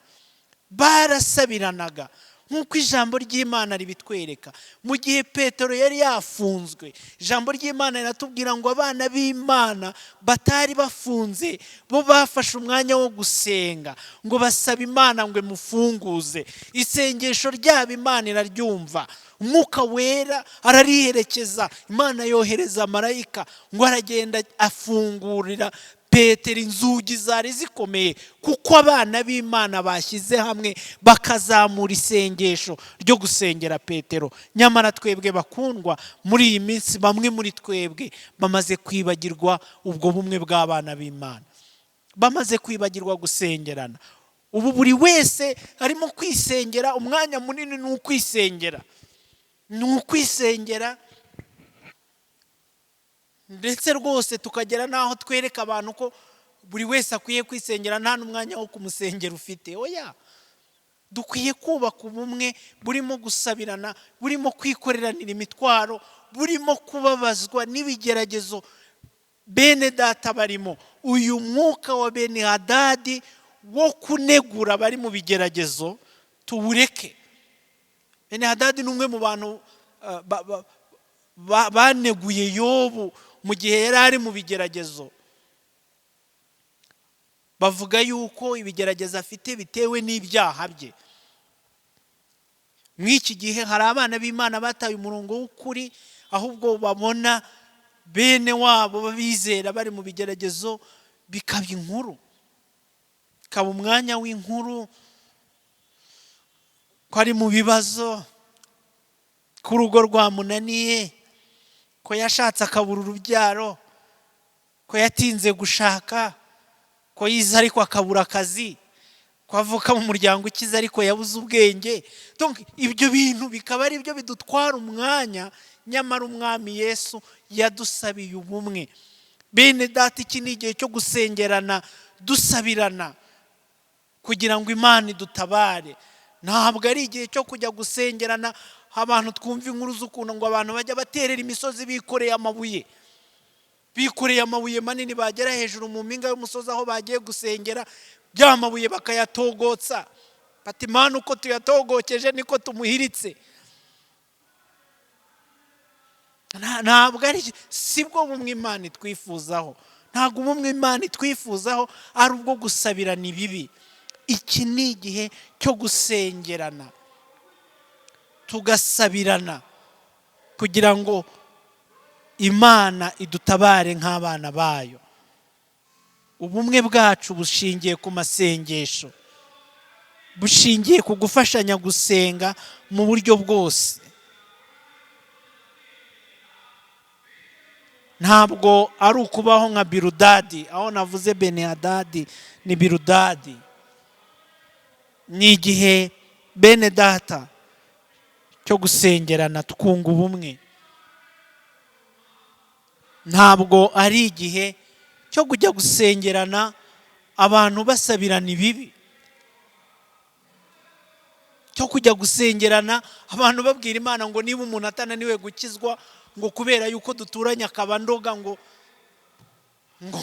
Barasabiranaga nk'uko ijambo ry'Imana ribitwereka. Mu gihe Petero yari yafunzwe, ijambo ry'Imana riratubwira ngo abana b'Imana batari bafunze bo bafashe umwanya wo gusenga, ngo basaba Imana ngo imufunguze. Isengesho ryabo Imana iraryumva, Umwuka Wera arariherekeza, Imana yohereza marayika ngo aragenda afungurira Petero inzugi zari zikomeye, kuko abana b'Imana bashyize hamwe bakazamura isengesho ryo gusengera Petero. Nyamara twebwe bakundwa, muri iyi minsi bamwe muri twebwe bamaze kwibagirwa ubwo bumwe bw'abana b'Imana, bamaze kwibagirwa gusengerana. Ubu buri wese arimo kwisengera, umwanya munini ni ukwisengera, ni ukwisengera. Ndetse rwose tukagera n'aho twereka abantu ko buri wese akwiye kwisengera, nta n'umwanya wo kumusengera ufite. Oya, dukwiye kubaka ubumwe burimo gusabirana, burimo kwikoreranira imitwaro, burimo kubabazwa n'ibigeragezo bene Data barimo. Uyu mwuka wa bene Hadadi wo kunegura bari mu bigeragezo tuwureke. Bene Hadadi ni umwe mu bantu baneguye Yobu mu gihe yari ari mu bigeragezo, bavuga yuko ibigeragezo afite bitewe n'ibyaha bye. Muri iki gihe hari abana b'Imana bataye umurongo w'ukuri, ahubwo babona bene wabo babizera bari mu bigeragezo bikaba inkuru, bikaba umwanya w'inkuru ko ari mu bibazo, ko urugo rwamunaniye, ko yashatse akabura urubyaro, ko yatinze gushaka, ko yize ariko akabura akazi, ko avuka mu muryango ukize ariko yabuze ubwenge. Donc, ibyo bintu bikaba ari byo bidutwara umwanya, nyamara Umwami Yesu yadusabiye ubumwe. Bene Data, iki ni igihe cyo gusengerana, dusabirana kugira ngo Imana idutabare. Ntabwo ari igihe cyo kujya gusengerana abantu twumva inkuru z'ukuntu ngo abantu bajya baterera imisozi bikoreye amabuye, bikoreye amabuye manini, bagera hejuru mu mpinga y'umusozi aho bagiye gusengera, bya mabuye bakayatogotsa, bati: "Imana, uko tuyatogokeje niko tumuhiritse." Ntabwo ari si bwo bumwe Imana itwifuzaho. Ntabwo ubumwe Imana itwifuzaho ari ubwo gusabirana ibibi. Iki ni igihe cyo gusengerana, tugasabirana kugira ngo Imana idutabare nk'abana bayo. Ubumwe bwacu bushingiye ku masengesho, bushingiye ku gufashanya gusenga mu buryo bwose. Ntabwo ari ukubaho nka Birudadi. Aho navuze Benihadadi ni Birudadi. Ni igihe, bene data, cyo gusengerana twunga ubumwe. Ntabwo ari igihe cyo kujya gusengerana abantu basabirana ibibi, cyo kujya gusengerana abantu babwira Imana ngo niba umuntu atananiwe gukizwa, ngo kubera yuko duturanye akaba ndoga, ngo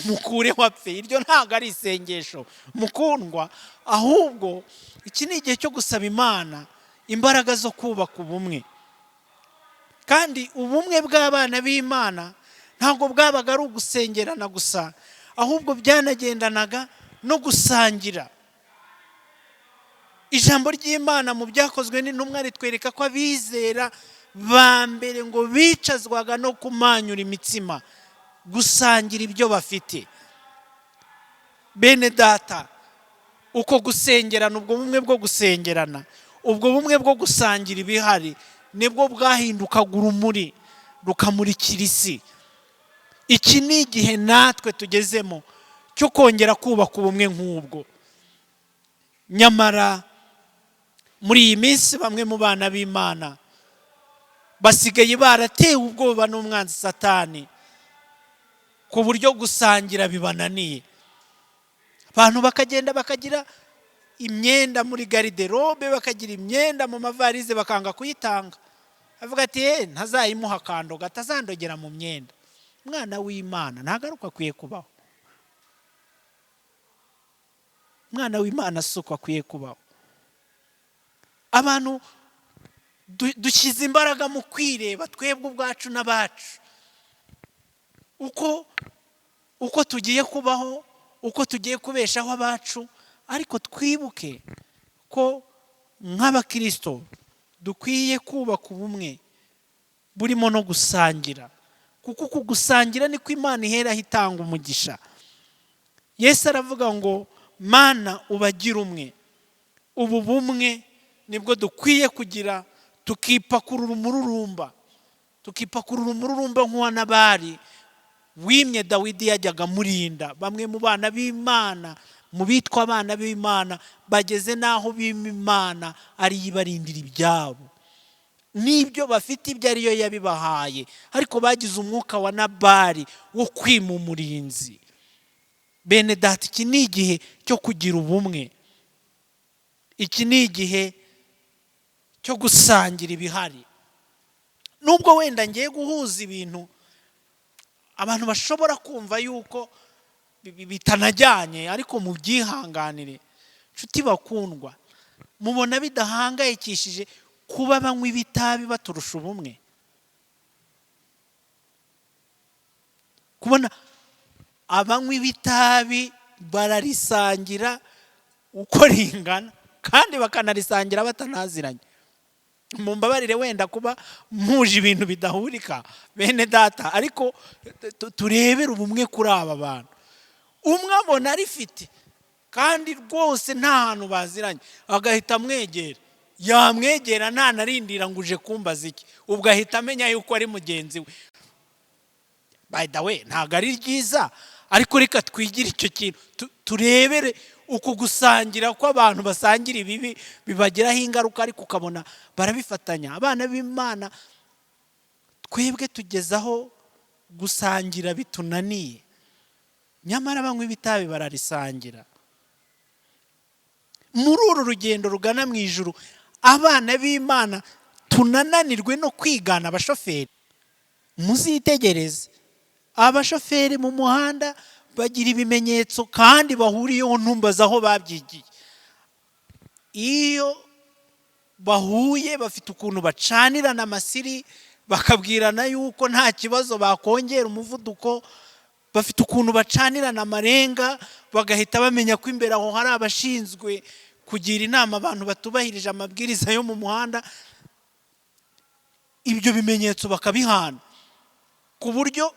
mukureho apfe. Iryo ntabwo ari isengesho, mukundwa. Ahubwo iki ni igihe cyo gusaba Imana imbaraga zo kubaka ubumwe. Kandi ubumwe bw'abana b'Imana ntabwo bwabaga ari ugusengerana gusa, ahubwo byanagendanaga no gusangira. Ijambo ry'Imana mu Byakozwe n'Intumwa ritwereka ko abizera ba mbere ngo bicazwaga no kumanyura imitsima, gusangira ibyo bafite. Bene data, uko gusengerana, ubwo bumwe bwo gusengerana, ubwo bumwe bwo gusangira ibihari, nibwo bwahindukaga urumuri rukamurikira isi. Iki ni igihe natwe tugezemo cyo kongera kubaka ubumwe nk'ubwo. Nyamara muri iyi minsi bamwe mu bana b'Imana basigaye baratewe ubwoba n'umwanzi Satani, ku buryo gusangira bibananiye. Abantu bakagenda bakagira imyenda muri garde-robe, bakagira imyenda mu mavarize, bakanga kuyitanga. Avuga ati: "Ye ntazayimuha akandoga, atazandogera mu myenda." Umwana w'Imana ntagaruka akwiye kubaho. Umwana w'Imana si uko akwiye kubaho. Abantu dushyize imbaraga mu kwireba twebwe ubwacu n'abacu, uko tugiye kubaho, uko tugiye kubeshaho abacu. Ariko twibuke ko nk'abakirisito dukwiye kubaka ubumwe burimo no gusangira, kuko uku gusangira niko Imana iheraho itanga umugisha. Yesu aravuga ngo: "Mana, ubagira umwe." Ubu bumwe nibwo dukwiye kugira, tukipakurura umururumba, tukipakurura umururumba nk'uwa Nabari wimye Dawidi yajyaga amurinda. Bamwe mu bana b'Imana, mu bitwa abana b'Imana, bageze n'aho bima Imana ariyo ibarindira ibyabo n'ibyo bafite, ibyo ariyo yabibahaye, ariko bagize umwuka wa Nabari wo kwima umurinzi. Bene data, iki ni igihe cyo kugira ubumwe, iki ni igihe cyo gusangira ibihari. Nubwo wenda ngiye guhuza ibintu abantu bashobora kumva yuko bitanajyanye, ariko mubyihanganire. Nshuti bakundwa, mubona bidahangayikishije kuba banywa ibitabi baturusha ubumwe? Kubona abanywa ibitabi bararisangira uko ringana, kandi bakanarisangira batanaziranye. Mumbabarire wenda kuba muje ibintu bidahurika, bene data, ariko turebere ubumwe kuri aba bantu. Umwe abona arifite kandi rwose nta hantu baziranye, agahita amwegera. Yamwegera ntanarindira ngo uje kumbaza iki, ubwo ahita amenya yuko ari mugenzi we. By the way, ntabwo ari ryiza, ariko reka twigire icyo kintu, turebere uku gusangira kw'abantu basangira ibibi bibagiraho ingaruka, ariko ukabona barabifatanya. Abana b'Imana twebwe tugezaho gusangira bitunaniye, nyamara banywa ibitabi bararisangira. Muri uru rugendo rugana mu ijuru, abana b'Imana tunananirwe no kwigana abashoferi. Muzitegereze abashoferi mu muhanda, bagira ibimenyetso kandi bahuriyeho, ntumbaze aho babyigiye. Iyo bahuye bafite ukuntu bacanirana amasiri, bakabwirana yuko nta kibazo bakongera umuvuduko. Bafite ukuntu bacanirana amarenga, bagahita bamenya ko imbere aho hari abashinzwe kugira inama abantu batubahirije amabwiriza yo mu muhanda. Ibyo bimenyetso bakabihana, ku buryo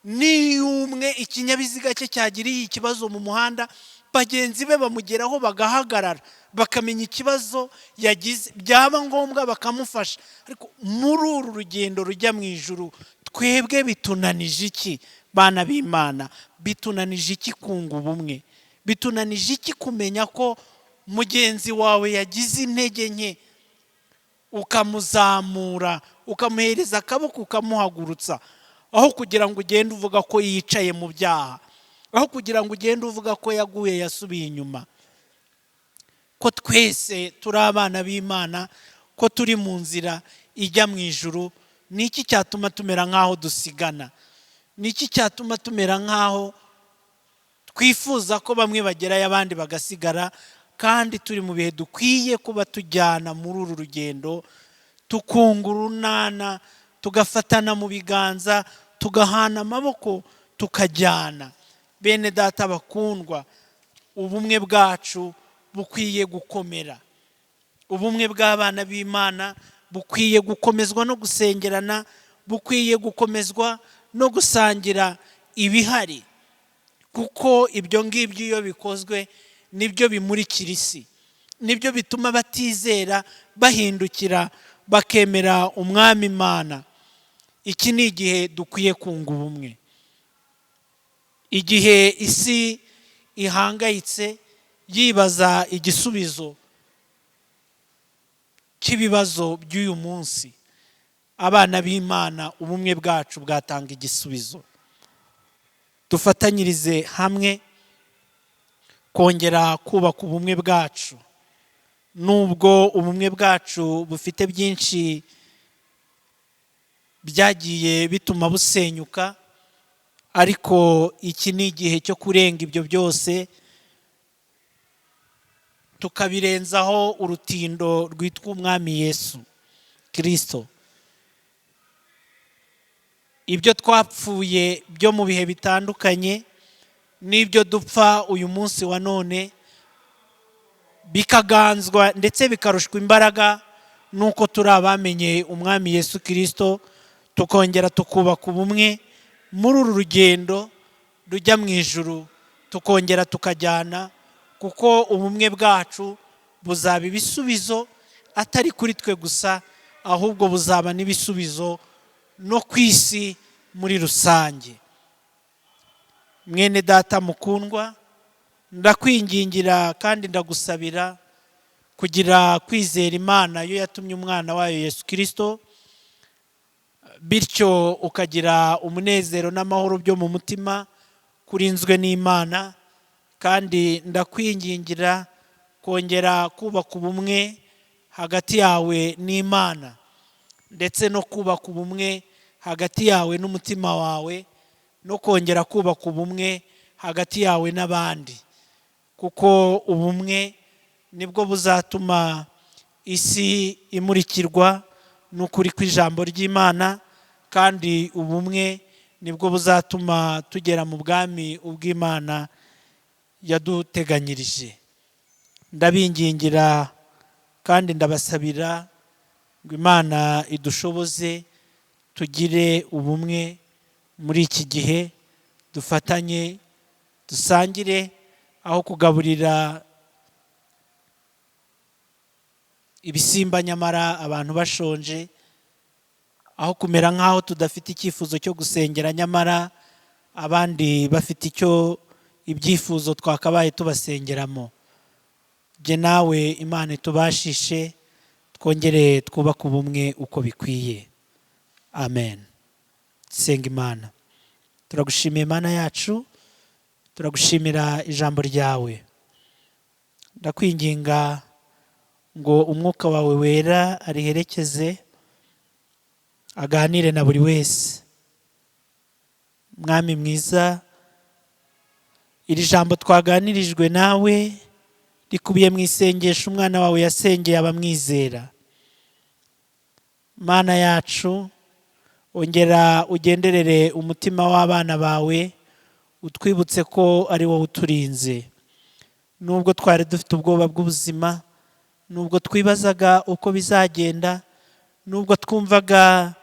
n'iyo umwe ikinyabiziga cye cyagiriye ikibazo mu muhanda, bagenzi be bamugeraho bagahagarara. Bakamenya ikibazo yagize, byaba ngombwa bakamufasha. Ariko muri uru rugendo rujya mu ijuru, twebwe bitunanije iki, bana b'Imana? Bitunanije iki kunga ubumwe? Bitunanije iki kumenya ko mugenzi wawe yagize intege nke, ukamuzamura, ukamuhereza akaboko, ukamuhagurutsa, aho kugira ngo ugende uvuga ko yicaye mu byaha, aho kugira ngo ugende uvuga ko yaguye, yasubiye inyuma? Ko twese turi abana b'Imana, ko turi mu nzira ijya mu ijuru, ni iki cyatuma tumera nk'aho dusigana? Ni iki cyatuma tumera nk'aho twifuza ko bamwe bagerayo abandi bagasigara, kandi turi mu bihe dukwiye kuba tujyana muri uru rugendo, tukunga urunana, tugafatana mu biganza, tugahana amaboko, tukajyana? Bene Data bakundwa, ubumwe bwacu bukwiye gukomera. Ubumwe bw'abana b'Imana bukwiye gukomezwa no gusengerana, bukwiye gukomezwa no gusangira ibihari, kuko ibyo ngibyo iyo bikozwe nibyo bimurikira isi, nibyo bituma batizera bahindukira bakemera Umwami Imana. Iki ni igihe dukwiye kunga ubumwe, igihe isi ihangayitse yibaza igisubizo cy'ibibazo by'uyu munsi. Abana b'Imana, ubumwe bwacu bwatanga igisubizo. Dufatanyirize hamwe kongera kubaka ubumwe bwacu. Nubwo ubumwe bwacu bufite byinshi byagiye bituma busenyuka, ariko iki ni igihe cyo kurenga ibyo byose, tukabirenzaho urutindo rwitwa Umwami Yesu Kirisito. Ibyo twapfuye byo mu bihe bitandukanye n'ibyo dupfa uyu munsi wa none bikaganzwa ndetse bikarushwa imbaraga nuko turi abamenye Umwami Yesu Kirisito, tukongera tukubaka ubumwe muri uru rugendo rujya mu ijuru, tukongera tukajyana, kuko ubumwe bwacu buzaba ibisubizo atari kuri twe gusa, ahubwo buzaba n'ibisubizo no ku isi muri rusange. Mwene Data mukundwa, ndakwingingira kandi ndagusabira kugira kwizera Imana yo yatumye umwana wayo Yesu Kirisito, bityo ukagira umunezero n'amahoro byo mu mutima kurinzwe n'Imana. Kandi ndakwingingira kongera kubaka ubumwe hagati yawe n'Imana, ndetse no kubaka ubumwe hagati yawe n'umutima wawe, no kongera kubaka ubumwe hagati yawe n'abandi, kuko ubumwe nibwo buzatuma isi imurikirwa n'ukuri kw'ijambo ry'Imana, kandi ubumwe nibwo buzatuma tugera mu bwami ubw'Imana yaduteganyirije. Ndabingingira kandi ndabasabira ngo Imana idushoboze tugire ubumwe muri iki gihe, dufatanye, dusangire, aho kugaburira ibisimba nyamara abantu bashonje, aho kumera nk'aho tudafite icyifuzo cyo gusengera nyamara abandi bafite icyo ibyifuzo twakabaye tubasengeramo. Jye nawe Imana itubashishe twongere twubake ubumwe uko bikwiye. Amen. Senga Imana. Turagushimiye, Imana yacu, turagushimira ijambo ryawe. Ndakwinginga ngo Umwuka wawe Wera ariherekeze, aganire na buri wese. Mwami mwiza, iri jambo twaganirijwe nawe rikubiye mu isengesho umwana wawe yasengeye abamwizera. Mana yacu, ongera ugenderere umutima w'abana bawe, utwibutse ko ari wowe uturinze. Nubwo twari dufite ubwoba bw'ubuzima, nubwo twibazaga uko bizagenda, nubwo twumvaga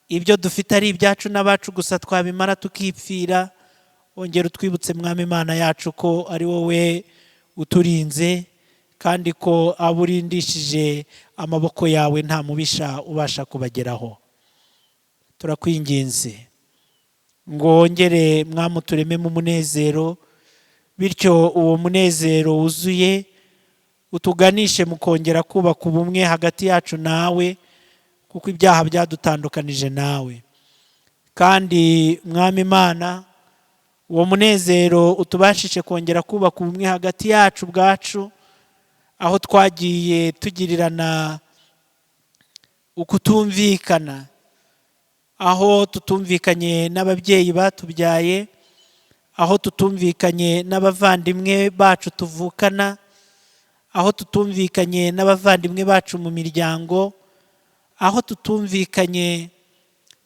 ibyo dufite ari ibyacu n'abacu gusa twabimara tukipfira, ongera utwibutse, Mwami Imana yacu, ko ari wowe uturinze. Kandi ko abo urindishije amaboko yawe nta mubisha ubasha kubageraho. Turakwinginze ngo wongere, Mwami, uturememo umunezero, bityo uwo munezero wuzuye utuganishe mu kongera kubaka ubumwe hagati yacu nawe, kuko ibyaha byadutandukanije nawe. Kandi Mwami Imana, uwo munezero utubashishe kongera kubaka ubumwe hagati yacu ubwacu, aho twagiye tugirirana ukutumvikana, aho tutumvikanye n'ababyeyi batubyaye, aho tutumvikanye n'abavandimwe bacu tuvukana, aho tutumvikanye n'abavandimwe bacu mu miryango, aho tutumvikanye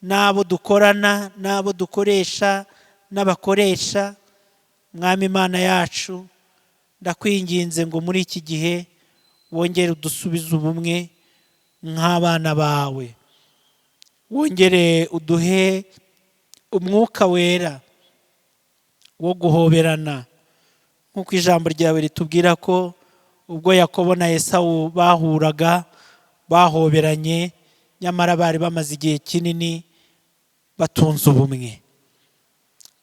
n'abo dukorana, n'abo dukoresha n'abakoresha. Mwami Imana yacu, ndakwinginze ngo muri iki gihe wongere udusubize ubumwe nk'abana bawe, wongere uduhe Umwuka Wera wo guhoberana, nk'uko ijambo ryawe ritubwira ko ubwo Yakobo na Esawu bahuraga bahoberanye, nyamara bari bamaze igihe kinini batunze ubumwe.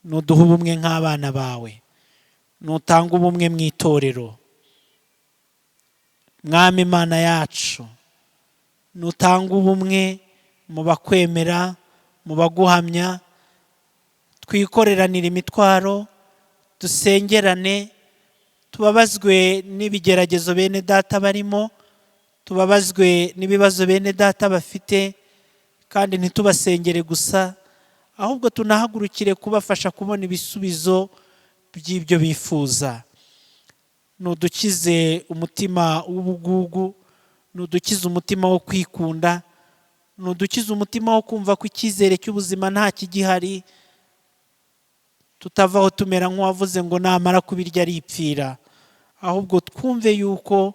Nuduhe ubumwe nk'abana bawe, nutanga ubumwe mu itorero. Mwami Imana yacu, nutanga ubumwe mu bakwemera, mu baguhamya. Twikoreranire imitwaro, dusengerane, tubabazwe n'ibigeragezo bene data barimo, tubabazwe n'ibibazo bene data bafite, kandi ntitubasengere gusa, ahubwo tunahagurukire kubafasha kubona ibisubizo by'ibyo bifuza. Nudukize umutima w'ubugugu, nudukize umutima wo kwikunda, nudukize umutima wo kumva ko icyizere cy'ubuzima nta kigihari, tutavaho tumera nk'uwavuze ngo namara kubirya aripfira, ahubwo twumve yuko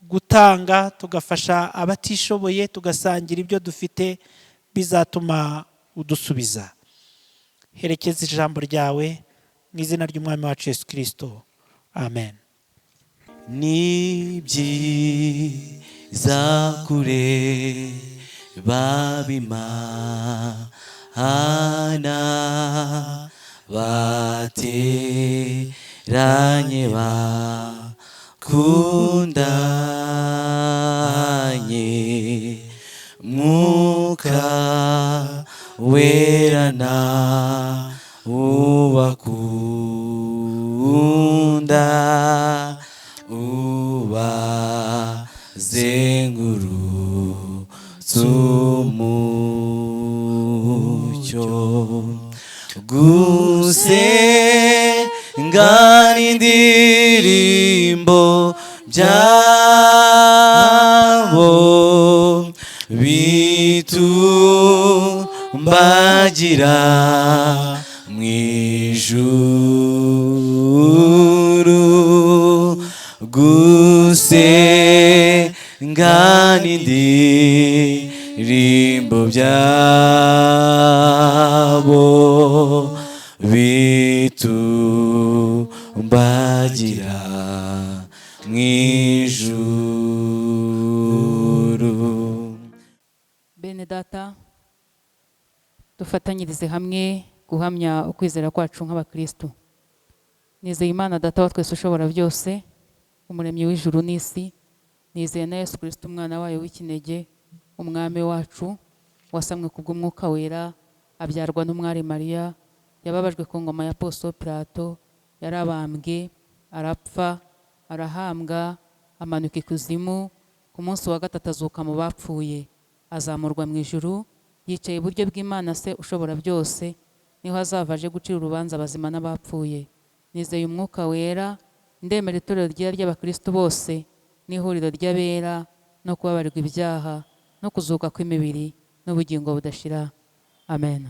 gutanga tugafasha abatishoboye, tugasangira ibyo dufite, bizatuma udusubiza. Herekeza ijambo ryawe mu izina ry'Umwami wacu Yesu Kirisito, amen. Ni byiza kureba Imana bateranye bakundanye, Mwuka Wera na ubakunda, ubazengurutse umucyo. Gusenga n'indirimbo byabo bitumbagira mu ijuru, gusenga n'indirimbo byabo bitumbagira mu ijuru. Bene data, dufatanyirize hamwe guhamya ukwizera kwacu nk'abakristu. Nizeye Imana Data wa twese ushobora byose, umuremyi w'ijuru n'isi. Nizeye na Yesu Kristo, umwana wayo w'ikinege, Umwami wacu, wasamwe kubw'Umwuka Wera, abyarwa n'umwari Mariya, yababajwe ku ngoma ya Ponsiyo Pilato, yarabambwe, arapfa, arahambwa, amanuka ikuzimu, ku munsi wa gatatu azuka mu bapfuye, azamurwa mu ijuru, yicaye iburyo bw'Imana Se ushobora byose, niho azava aje gucira urubanza abazima n'abapfuye. Nizeye Umwuka Wera, ndemera itorero ryera ry'abakristo bose, n'ihuriro ry'abera, no kubabarirwa ibyaha, no kuzuka kw'imibiri, n'ubugingo budashira, amen.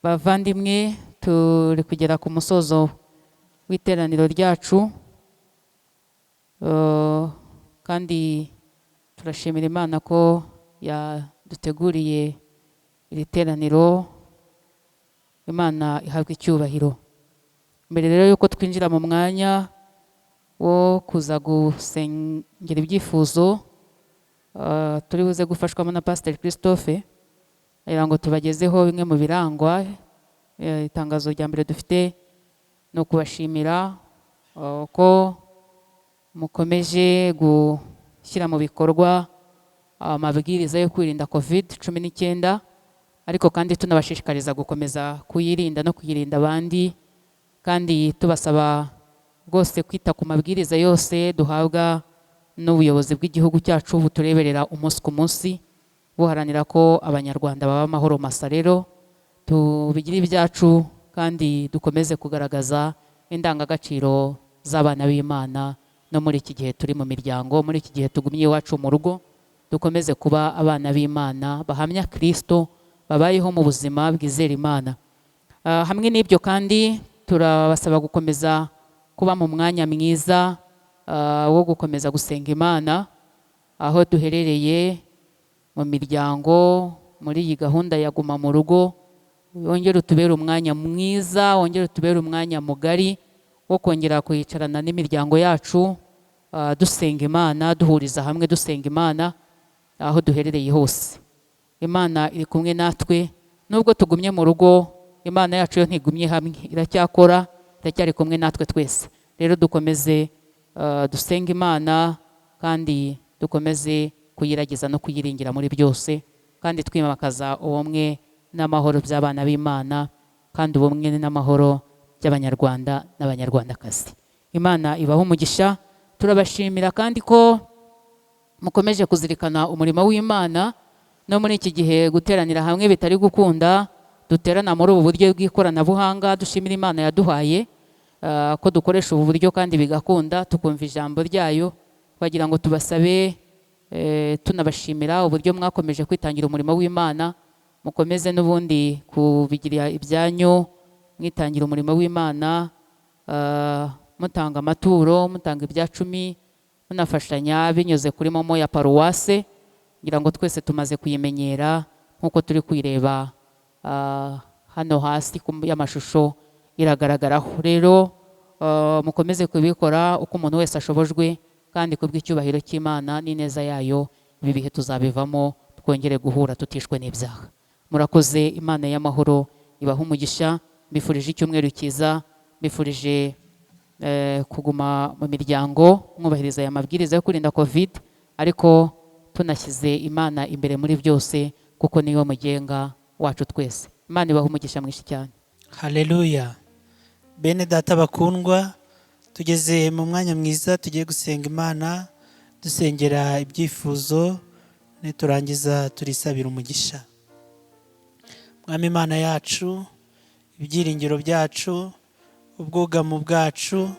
Bavandimwe, turi kugera ku musozo w'iteraniro ryacu, kandi turashimira Imana ko yaduteguriye iri teraniro. Imana ihabwa icyubahiro. Mbere rero yuko twinjira mu mwanya Wo kuza gusengera ibyifuzo, turi buze gufashwamo na Pasiteri Christophe kugira ngo tubagezeho bimwe mu birangwa. Itangazo rya mbere dufite ni ukubashimira ko mukomeje gushyira mu bikorwa amabwiriza yo kwirinda COVID-19, ariko kandi tunabashishikariza gukomeza kuyirinda no kuyirinda abandi, kandi tubasaba rwose kwita ku mabwiriza yose duhabwa n'ubuyobozi bw'igihugu cyacu butureberera umunsi ku munsi, buharanira ko Abanyarwanda baba amahoro masa. Rero tubigire ibyacu kandi dukomeze kugaragaza indangagaciro z'abana b'Imana no muri iki gihe turi mu miryango, muri iki gihe tugumye iwacu mu rugo, dukomeze kuba abana b'Imana bahamya Kristo, babayeho mu buzima bwizera Imana. Hamwe n'ibyo kandi turabasaba gukomeza kuba mu mwanya mwiza wo gukomeza gusenga Imana aho duherereye mu miryango, muri iyi gahunda ya guma mu rugo. Wongere utubere umwanya mwiza, wongere utubere umwanya mugari wo kongera kwicarana n'imiryango yacu, dusenga Imana, duhuriza hamwe dusenga Imana aho duherereye hose. Imana iri kumwe natwe nubwo tugumye mu rugo. Imana yacu yo ntigumye hamwe, iracyakora, iracyari kumwe natwe twese. Rero dukomeze dusenge Imana kandi dukomeze kuyiragiza no kuyiringira muri byose, kandi twimakaza ubumwe n'amahoro by'abana b'Imana, kandi ubumwe n'amahoro by'Abanyarwanda n'Abanyarwandakazi. Imana ibahe umugisha. Turabashimira kandi ko mukomeje kuzirikana umurimo w'Imana no muri iki gihe guteranira hamwe bitari gukunda, duterana muri ubu buryo bw'ikoranabuhanga. Dushimira Imana yaduhaye ko dukoresha ubu buryo kandi bigakunda, tukumva ijambo ryayo. Twagira ngo tubasabe, tunabashimira uburyo mwakomeje kwitangira umurimo w'Imana. Mukomeze n'ubundi kubigira ibyanyu, mwitangira umurimo w'Imana, mutanga amaturo, mutanga ibya cumi, munafashanya binyuze kuri MoMo ya paruwase. Ngira ngo twese tumaze kuyimenyera nk'uko turi kuyireba hano hasi y'amashusho iragaragaraho. Rero mukomeze kubikora uko umuntu wese ashobojwe, kandi kubw'icyubahiro cy'Imana n'ineza yayo, ibi bihe tuzabivamo twongere guhura tutishwe n'ibyaha. Murakoze. Imana y'amahoro ibahe umugisha. Mbifurije icyumweru cyiza, mbifurije kuguma mu miryango mwubahiriza aya mabwiriza yo kwirinda COVID, ariko tunashyize Imana imbere muri byose, kuko niyo mugenga wacu twese. Imana ibahe umugisha mwinshi cyane. Haleluya! Bene data bakundwa, tugeze mu mwanya mwiza tugiye gusenga Imana, dusengera ibyifuzo, niturangiza turisabira umugisha. Mwami Imana yacu, ibyiringiro byacu, ubwugamo bwacu,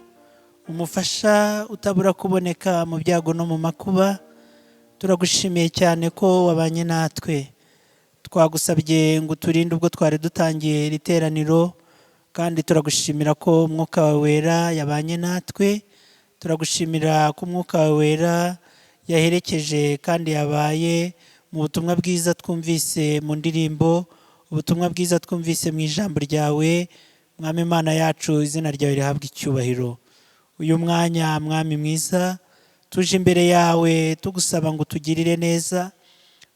umufasha utabura kuboneka mu byago no mu makuba, turagushimiye cyane ko wabanye natwe. Twagusabye ngo uturinde ubwo twari dutangiye iri teraniro, kandi turagushimira ko Umwuka wawe Wera yabanye natwe. Turagushimira ko Umwuka wawe Wera yaherekeje kandi yabaye mu butumwa bwiza twumvise mu ndirimbo, ubutumwa bwiza twumvise mu ijambo ryawe. Mwami Imana yacu, izina ryawe rihabwa icyubahiro. Uyu mwanya, Mwami mwiza, tuje imbere yawe tugusaba ngo utugirire neza,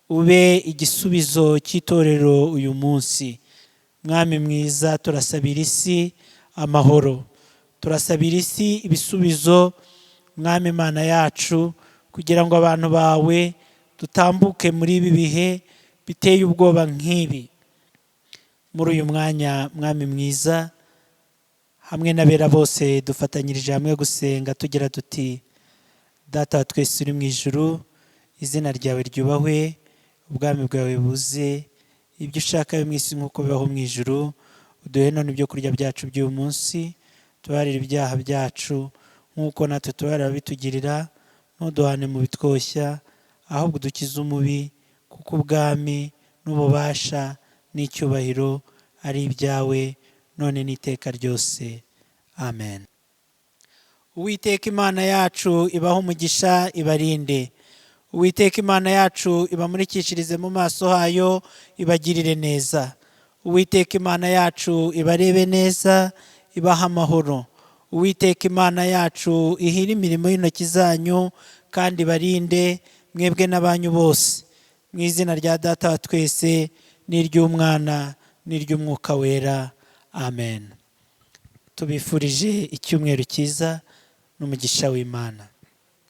ube igisubizo cy'itorero uyu munsi. Mwami mwiza, turasabira isi amahoro, turasabira isi ibisubizo, Mwami Imana yacu, kugira ngo abantu bawe dutambuke muri ibi bihe biteye ubwoba nk'ibi. Muri uyu mwanya, Mwami mwiza, hamwe n'abera bose dufatanyirije hamwe gusenga tugira tuti: Data wa twese uri mu ijuru, izina ryawe ryubahwe, ubwami bwawe buze, ibyo ushaka bibe mu isi nk'uko bibaho mu ijuru. Uduhe none ibyo kurya byacu by'uyu munsi, tubabarire ibyaha byacu nk'uko natwe tubabarira ababitugirira, ntuduhane mu bitwoshya, ahubwo udukize umubi, kuko ubwami n'ububasha n'icyubahiro ari ibyawe none n'iteka ryose. Amen. Uwiteka Imana yacu ibahe umugisha, ibarinde. Uwiteka Imana yacu ibamurikishirize mu maso hayo, ibagirire neza. Uwiteka Imana yacu ibarebe neza, ibahe amahoro. Uwiteka Imana yacu ihire imirimo y'intoki zanyu kandi barinde mwebwe n'abanyu bose, mu izina rya Data wa twese n'iry'Umwana n'iry'Umwuka Wera, amen. Tubifurije icyumweru cyiza n'umugisha w'Imana.